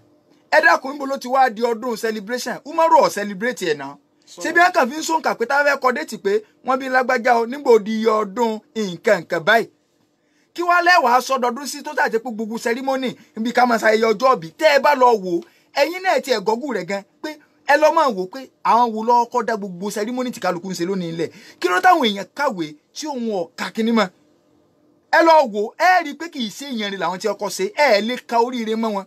ẹ dákun níbo ló ti wá di ọdún celebration Umaru ọ̀ celebrate ẹ̀ náà ṣé bí wọn kàn fi ń sóǹkà pé táwọn fẹ́ kọ déètì pé wọ́n bí lágbájá o nígbà ó di iye ọdún nǹkan nǹkan báyìí kí wọ́n lẹ́wàá sọdọọdún sí tó tàjẹ́ pé gbogbo sẹrímọ́nì níbi ká máa ṣayẹyẹ ọjọ́ ìbí tẹ́ ẹ bá lọ wò ó ẹ̀yin náà ti ẹ̀gọ́gù rẹ̀ gan pé ẹ lọ́ máa wò ó pé àwọn wo lọ́kọ́ kọ́ dá gbogbo sẹrímọ́nì tí kálukú ń ṣe lónìí ilẹ̀ kí ló táwọn èèyàn kàwé tí òun ọ̀ka kínní mọ́ ẹ lọ wò ó ẹ rí i pé kì í ṣe èèyàn rẹ̀ làwọn tí ọkọ ṣe ẹ lè ka oríire mọ́ wọn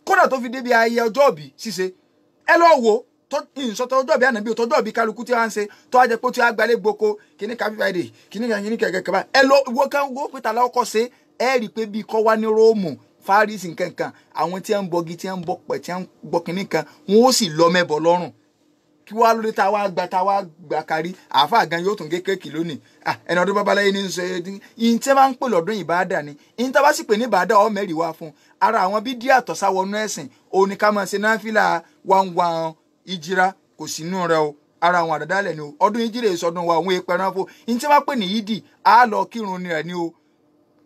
kódà tó fi débi ayẹyẹ ọjọ́ ìbí ṣíṣe ẹ lọ wò ó ìsọtọ ọjọ́ ìbí ànábì tọjọ́ ìbí kálukú tí wọ́n ń ṣe tó wá jẹ́ pé ó ti wá gbalẹ̀ gboko kíní ká fífa èdè kíní kan kíní kẹ̀kẹ́ kẹ̀kẹ́ ẹ lọ wo kán wo pété aláwọ̀kọ́ ṣe ẹ rí i pé bíi kọ́ wá ní Róòmù Fárísì nkankan àwọn tí wọ́n ń bọgi tí wọ́n ń bọ pẹ̀ tí wọ́n ń gbọ́ kíní kan wọ́n ó sì lọ mẹ́bọ lọ́rùn kí wàá lóde tá a wá gba tá a wá gbà kárí àáfàá gan yóò tún gé kéèkì lónìí ẹni ọdún babaláyé ní sọ yìí tí wọ́n bá ń pè lọ́dún ìbáàdà ni ìyìn tí wọ́n bá sì pè ní ìbáàdà ọ̀ mẹ́rin wá fún ara àwọn bídíà tọ̀sáwọnú ẹ̀sìn òun ni ká máa ṣe náfìlà 1 1 ìjìra kò sí inú rẹ o, ara àwọn àdàdálẹ̀ ni o. Ọdún ìjìrè ìsọdún wa òun èèpẹ̀ ránfo ní tí wọ́n pè ní yídì á lọ kírun ni rẹ̀ ni o.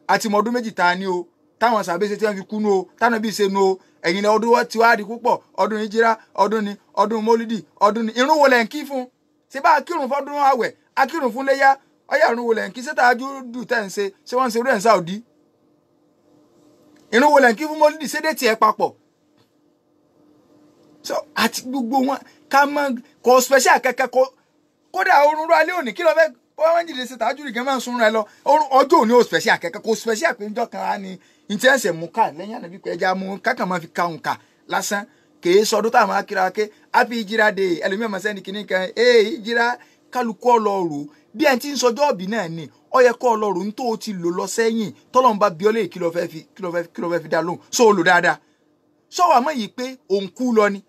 Àti mọ ọdún méjì ta ni o, táwọn sàbẹ̀sẹ̀ tí wọ́n fi kú nu o, táwọn bí ṣe nu o. Ẹ̀yin ni ọdún tí wàá di púpọ̀, ọdún ìjìra, ọdún ni ọdún mólídì, ọdún ni irun wo lẹ̀ ń kí fún? Ṣé bá a kírun fọdún àwẹ̀, a kírun fún léyà, ọyá irun wo lẹ̀ ń kí? Ṣé tàájú dù tẹ̀ ń ṣe, ṣé wọ́n ń ṣe irú ẹ̀ ń Saudi? Irun wo lẹ̀ ń kí fún mólídì? Ṣé dé tiẹ̀ papọ̀? So àti gbogbo wọn ká mọ kò special kẹkẹ kò kódà orun rú alẹ́ òní kí ló fẹ́ wọ́n máa ń jìnnà sí tàájú rìgẹ́ máa ń sunrun ẹ lọ. Ọjọ́ òní ò special kẹkẹ kò special pé njọ́ kan á ní ntí ẹsẹ̀ mú ká lẹ́yìn ànábì pé ẹja mú kákan máa fi káwọn ká lásán. Kèé sọdún táwọn máa kíra ké happy ìjìrà day, ẹlòmíràn máa sẹ́ni kìíní kan ee ìjìrà kálukú ọlọ́ọ̀rù bí ẹni tí ń sọjọ́ ọ̀bì náà ni ó yẹ kó ọlọ́ọ̀rù ń tó o ti lò lọ sẹ́yìn tọ́lọ́mùbá bíọ́lẹ̀ kí ló fẹ́ fi dá lóhùn só o lò dáadáa sọ́wọ́ àmọ́ yìí pé òun kú lọ ni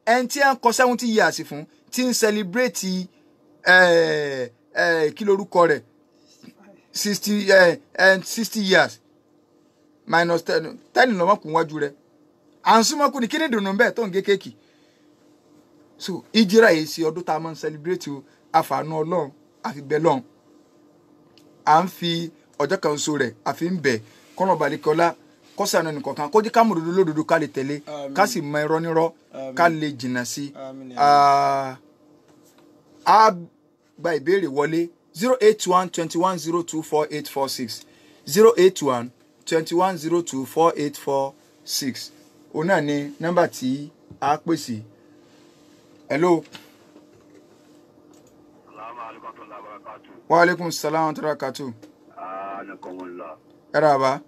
ẹni tí ń kọ 70 years fún tí ń celebrate kí lorúkọ rẹ̀ 60 years minus 10 lọ́mọkùn wájú rẹ̀ à ń súnmọ́ kú ni kí ni dùnú bẹ́ẹ̀ tó ń gé kéèkì. So ìjìrà yìí ṣe ọdún tá a máa ń celebrate o, àfààní ọlọ́run àfi bẹ́ẹ̀ lọ́run à ń fi ọjọ́ kan so rẹ̀ àfi ń bẹ̀ kọ́nà balẹ̀kọ́lá kọ́sàánú nìkọ̀ọ̀kan kó jẹ́ ká mọ̀ òdodo lódodo ká lè tẹ̀lé ká sì mọ irọ́ nírọ́ ká lè jìnnà sí i. A gba ìbéèrè wọlé 081 21 02 4846 081 21 02 4846 òun náà ni nọ́mbà tí a pè sí. Hello. Wa alaikum salaam wa rahmatullahi wa barakatuh. Ẹ rà bá.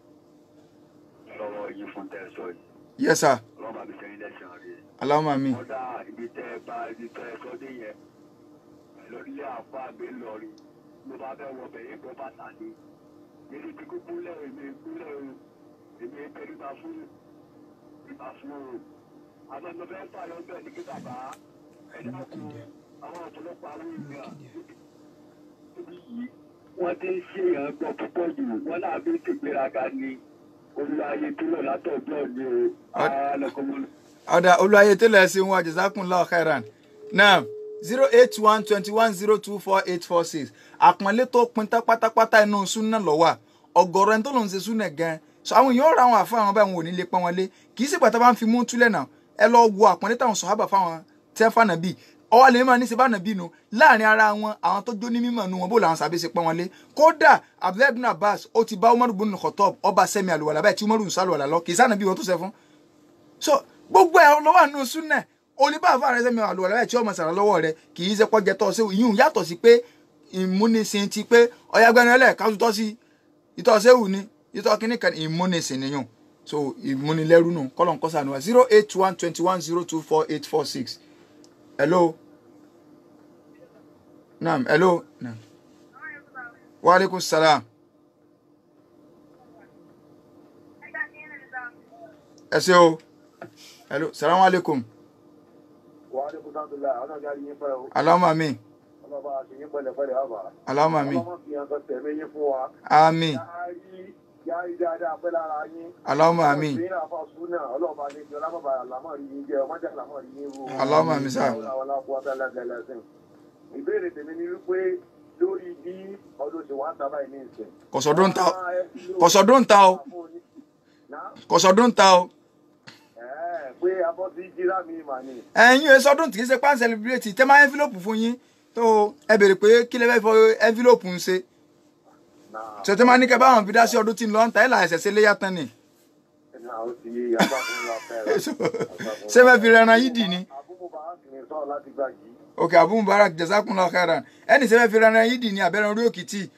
Yes sir. Allahumma amin. Wọ́n ti ń ṣe èèyàn gbọ́ púpọ̀ jù, wọ́n náà bí tìgbéraga ni olùwàyè tó lọ látọ̀gbọ́ ni o. Ọ̀dà olùwàyè tó lọ sí wọn jazakumullahu khairan. Naam 081 21 02 4846 àpọ́nlé tó pin tán pátápátá inú súnà lọ́wọ́ ọ̀gọ̀rọ̀ ẹni tó lòún ṣe súnà gan-an so àwọn èèyàn ra àwọn àfa àwọn báyìí wọn ò ní lè pọ́n wọn lé kì í sì gbàtà bá ń fi mú túlẹ̀ náà ẹ lọ wo àpọ́nlé táwọn sọ̀hábà fáwọn tẹ́ fànà bíi ọwọ́ lè máa ní ṣe bá nàbí nu láàrin ara wọn àwọn tó jó ní mímọ̀ nu wọn bó làwọn sàbẹ̀ ṣe pọ́n wọn lé kódà Abdullahi ibn Abbas ó ti bá Umaru ibn Khattab ọba sẹ́mi àlùwàlà báyìí tí Umaru ń sálùwàlà lọ kì í sànàbí wọn tó ṣe fún. So gbogbo ẹ lọ́wọ́ àánú súnà oníbàáfà rẹ sẹ́mi àlùwàlà báyìí tí ọmọ sàrà lọ́wọ́ rẹ kì í ṣe pọ́jẹ tọ́ ṣe ìyún yàtọ̀ sí pé ìmúnisìn ti pé ọ̀yàgbẹ́ni ẹlẹ́ káṣù tọ́ sí ìtọ́ ṣéwù ni ìtọ́ kínní kan ìmúnisìn nìyún so ìmúnilẹ́rú nù kọ́lọ̀ ń kọ́ sànù wa 081 21 02 4846. Hello. Naam, hello. Naam. Wa alaikum salam. Ẹ ṣé o. Hello, salaam alaikum. Wa alaikum salam. Allahumma amin. Allahumma amin. Amin. Allahumma amin. Allahumma amin sir. Ìbéèrè tèmi ni wípé lórí bí ọdún ṣe wá ń sábà ní ìsìn. Kọ̀sọ̀dún ta o. Kọ̀sọ̀dún ta o. Kọ̀sọ̀dún ta o. Pé abọ́ ti jíra mi mà ní. Ẹ̀yin sọdún kì í ṣe pan celebrate tẹ́ máa envelope fún yín tó ẹ béèrè pé kí lẹ fẹ́ fọ envelope ń ṣe. Ṣètò máa ní kẹ́ báwọn fi dá sí ọdún tí ń lọ ń ta ẹ̀ là ẹ̀sẹ̀ ṣe léyà tán ni. Ṣé fẹ́ fi rẹran yìí dì ni? Ok, Abu Mubarak jazakumullahu khairan. Ẹni ṣe fẹ́ fi rẹran yìí dì ni àbẹ̀rẹ̀ orí òkìtì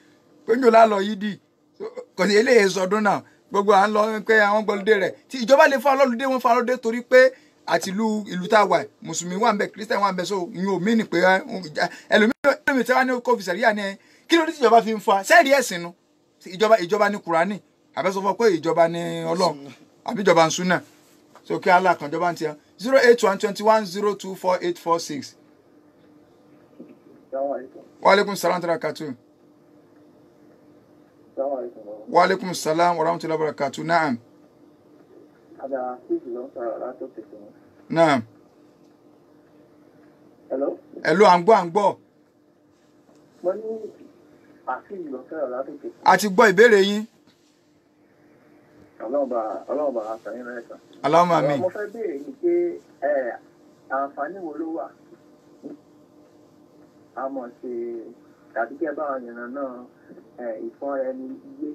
pé ń jò lálọ́ yìí dì kò sí eléyìí sọdún náà gbogbo à ń lọ pé àwọn gbọlódé rẹ̀ tí ìjọba lè fún alọ́lùdé wọn fún alọ́lùdé torí pé àti ìlú tá a wà mùsùlùmí wà ń bẹ kírísítẹ̀ wà ń bẹ so ìyẹn ò mí ni pé ẹlòmíràn tí wọ́n ní kó fi sẹ̀ríyà ni ẹ kí ló dé tí ìjọba fi ń fa sẹ́ẹ̀rí ẹ̀sìn nu ìjọba ní kùránì àbẹ́sọ fún ọ pé ìjọba ní ọlọ́run àbí ìjọba ń súnà so kí Allah kan jọba ń tiẹ̀ 081 21 02 4846. Wa alaikum salam wa barakatuh. Wa alaikum salam wa rahmatullahi wa barakatuh. Naam. Naam. Hello. Hello, à ń gbọ́, à ń gbọ́. Mo ní àfihàn lọ sọ̀rọ̀ látòkè. A ti gbọ́ ìbéèrè yín. Ọlọ́run bá àtàyìn rẹ̀ kan. Allahumma amin. Mo fẹ́ béèrè ni pé àǹfààní wo ló wà a mọ̀ ṣe tàbí kí ẹ bá yànnà náà ìfọ́n ẹni ilé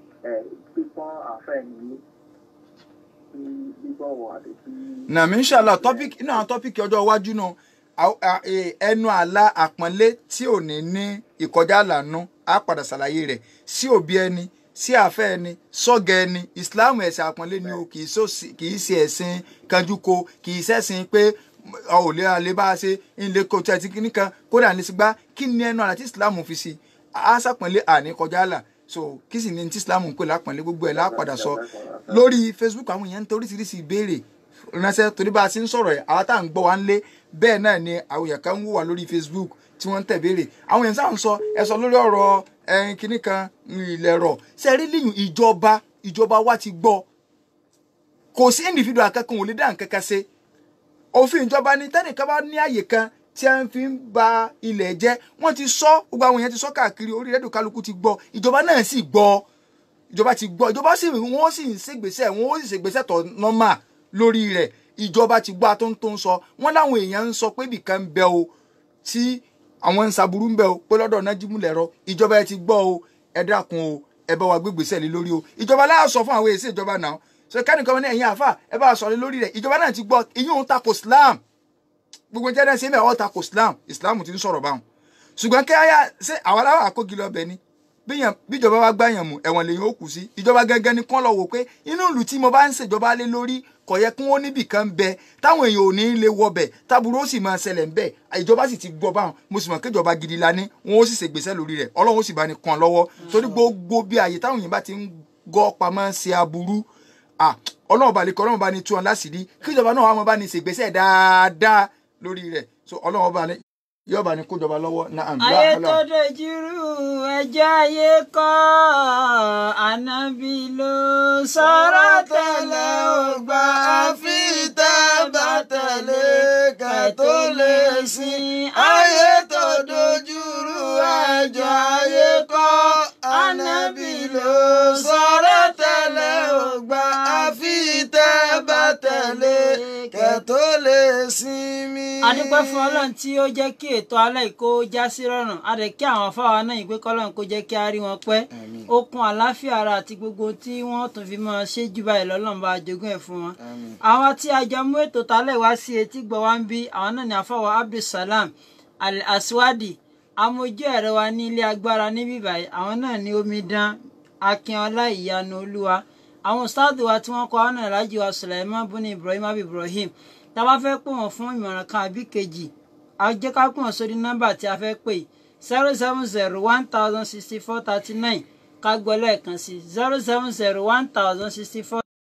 pípọ́n àfẹ́ ẹni ilé bíbọ̀wọ̀ àti kí. Nàmí inshallah topic inú àwọn tọ́pìkì ọjọ́ iwájú náà ẹnu àlà àpọ́nlé tí ò ní ní ìkọjá àlànà á padà ṣàlàyé rẹ̀ sí òbí ẹni sí àfẹ́ ẹni sọ́gẹ̀ ẹni. Ìsìláàmù ẹ̀sìn àpọ́nlé ni o, kì í ṣe ẹ̀sìn kanjúko, kì í ṣẹ̀sìn pé ò lè alẹ́ bá a ṣe ilé kò tí a ti ní kan kódà ní sígbà. Kí ni ẹnu àlà tí ìsìláàmù fi sí á ṣàpọ́nlé àní kọjá àlà. So kí sì ni tí ìsìláàmù ń pè lápọ́nlé, gbogbo ẹ̀ lápadà sọ lórí Facebook. Àwọn èèyàn ń toríṣiríṣi ìbéèrè ránṣẹ́ torí bá a ṣe ń sọ̀rọ̀ ẹ̀ àwọn tá à ń gbọ́ wa ń lé bẹ́ẹ̀ náà ni àwọn èèyàn kan ń wò wá lórí Facebook tí wọ́n ń tẹ̀ béèrè. Àwọn èèyàn sáà ń sọ ẹ sọ lórí ọ̀rọ̀ ẹyin kínní kan ìlẹ̀rọ̀ ṣe rí lẹ́yìn ìjọba wa ti gbọ́. Kò sí individual kankan ò lè dá nǹkan kan ṣe. Òfin ìjọba ni tẹ́nìkan bá ní àyè kan tí a fi ń ba ilẹ̀ jẹ́, wọ́n ti sọ, gbogbo àwọn èèyàn ti sọ káàkiri orí rédíò, kálukú ti gbọ́, ìjọba náà sì gbọ́, ìjọba ti gbọ́, ìjọba sì wọ́n sì ń ṣègbésẹ̀, wọ́n sì ṣègbésẹ̀ tó normal lórí rẹ̀. Ìjọba ti gbọ́ tó ń sọ wọ́n láwọn èèyàn ń sọ pé ibìkan ń bẹ o tí àwọn ń ṣàbùrú ń bẹ o pé lọ́dọ̀ Nájímù Lẹ̀rọ. Ìjọba ẹ ti gbọ́ o, ẹ dákun o, ẹ bá wa gbégbèsè lé lórí o. Ìjọba láà sọ fún àwọn èsì ìjọba náà ṣe kánìkan ní ẹ̀yìn àfà ẹ bá sọ lé lórí rẹ̀. Ìjọba náà ti gbọ́, ìyún ń tako Islam, gbogbo jẹ́ ṣe mẹ́ ọ́ tako Islam, Islam ti ń sọ̀rọ̀ báwọn. Ṣùgbọ́n kí aya ṣe àwọn aláwọ̀ àkógi lọ bẹ̀ ni bíjọba bá gbàyàn mú ẹ̀wọ̀n lèyìn ó kù sí. Ìjọba gangan ni kán lọ wò pé inú ìlú tí mo bá ń ṣèjọba lé lórí kò yẹ kí wọ́n níbì kan bẹ táwọn èèyàn ò ní lè wọbẹ̀ táburú ó sì máa ṣẹlẹ̀ ń bẹ̀. Ìjọba sì ti gbọ́ báwọn, mo sì mọ̀ kéjọba gidi la ní, wọn ó sì ṣègbésẹ̀ lórí rẹ̀, Ọlọ́run ó sì bá ní kan lọ́wọ́. Torí gbogbo bí àyè táwọn èèyàn bá ti ń gọ́ pamọ́ ṣe aburú, Ọlọ́run bá lè kọ́, Ọlọ́run bá ní tú wọn láṣìírí kíjọba náà wà bá ní ṣègbésẹ̀ dáadáa lórí rẹ̀. So Ọlọ́run bá ní yóò bá ní kójọba lọ́wọ́. Ayé tó dojúrú ẹjẹ́ ayé kọ́, ànábì ló sọ̀rọ̀ tẹ́lẹ̀ ò gbà, àfi tẹ́ bá tẹ̀lé kẹ́ tó lè sìn. Ayé tó dojúrú ẹjẹ́ ayé kọ́, ànábì ló sọ̀rọ̀ tẹ́lẹ̀ ò gbà, àfi tẹ́ bá tẹ̀lé kẹ́ tó lè sinmi. A dúpẹ́ fún Ọlọ́run tí ó jẹ́ kí ètò alẹ́ yìí kó já sí rọrùn. A dẹ̀ kí àwọn afáwa náà ìpè kọ́lọ́run kó jẹ́ kí a rí wọn pẹ́. Okun àlàáfíà ara àti gbogbo tí wọ́n tún fi máa ṣe jù báyìí lọ́lọ́run bá jogún ẹ̀ fún wọn. Àwọn tí a jọ mú ètò tálẹ̀ wá sí etí gbọ́ wá ń bí, àwọn náà ni afáwa Abdulsalam Al-Aswadi, amójú ẹ̀rọ wa ní ilé agbára níbí báyìí. Àwọn náà ni omidan Akínọlá Ìyanu Olúwa. Àwọn sáàdù wa tí wọ́n kọ́ àwọn náà Alhaji wa Sulaiman buni Ibrahim abi Ibrahim. Tá a bá fẹ́ pè wọ́n fún ìmọ̀ràn kan àbí kejì, a jẹ́ ká pè wọ́n sórí nọ́mbà tí a fẹ́ pè 070 1064 39. Ká gbọ́ lẹ́ẹ̀kan sí 070 1064.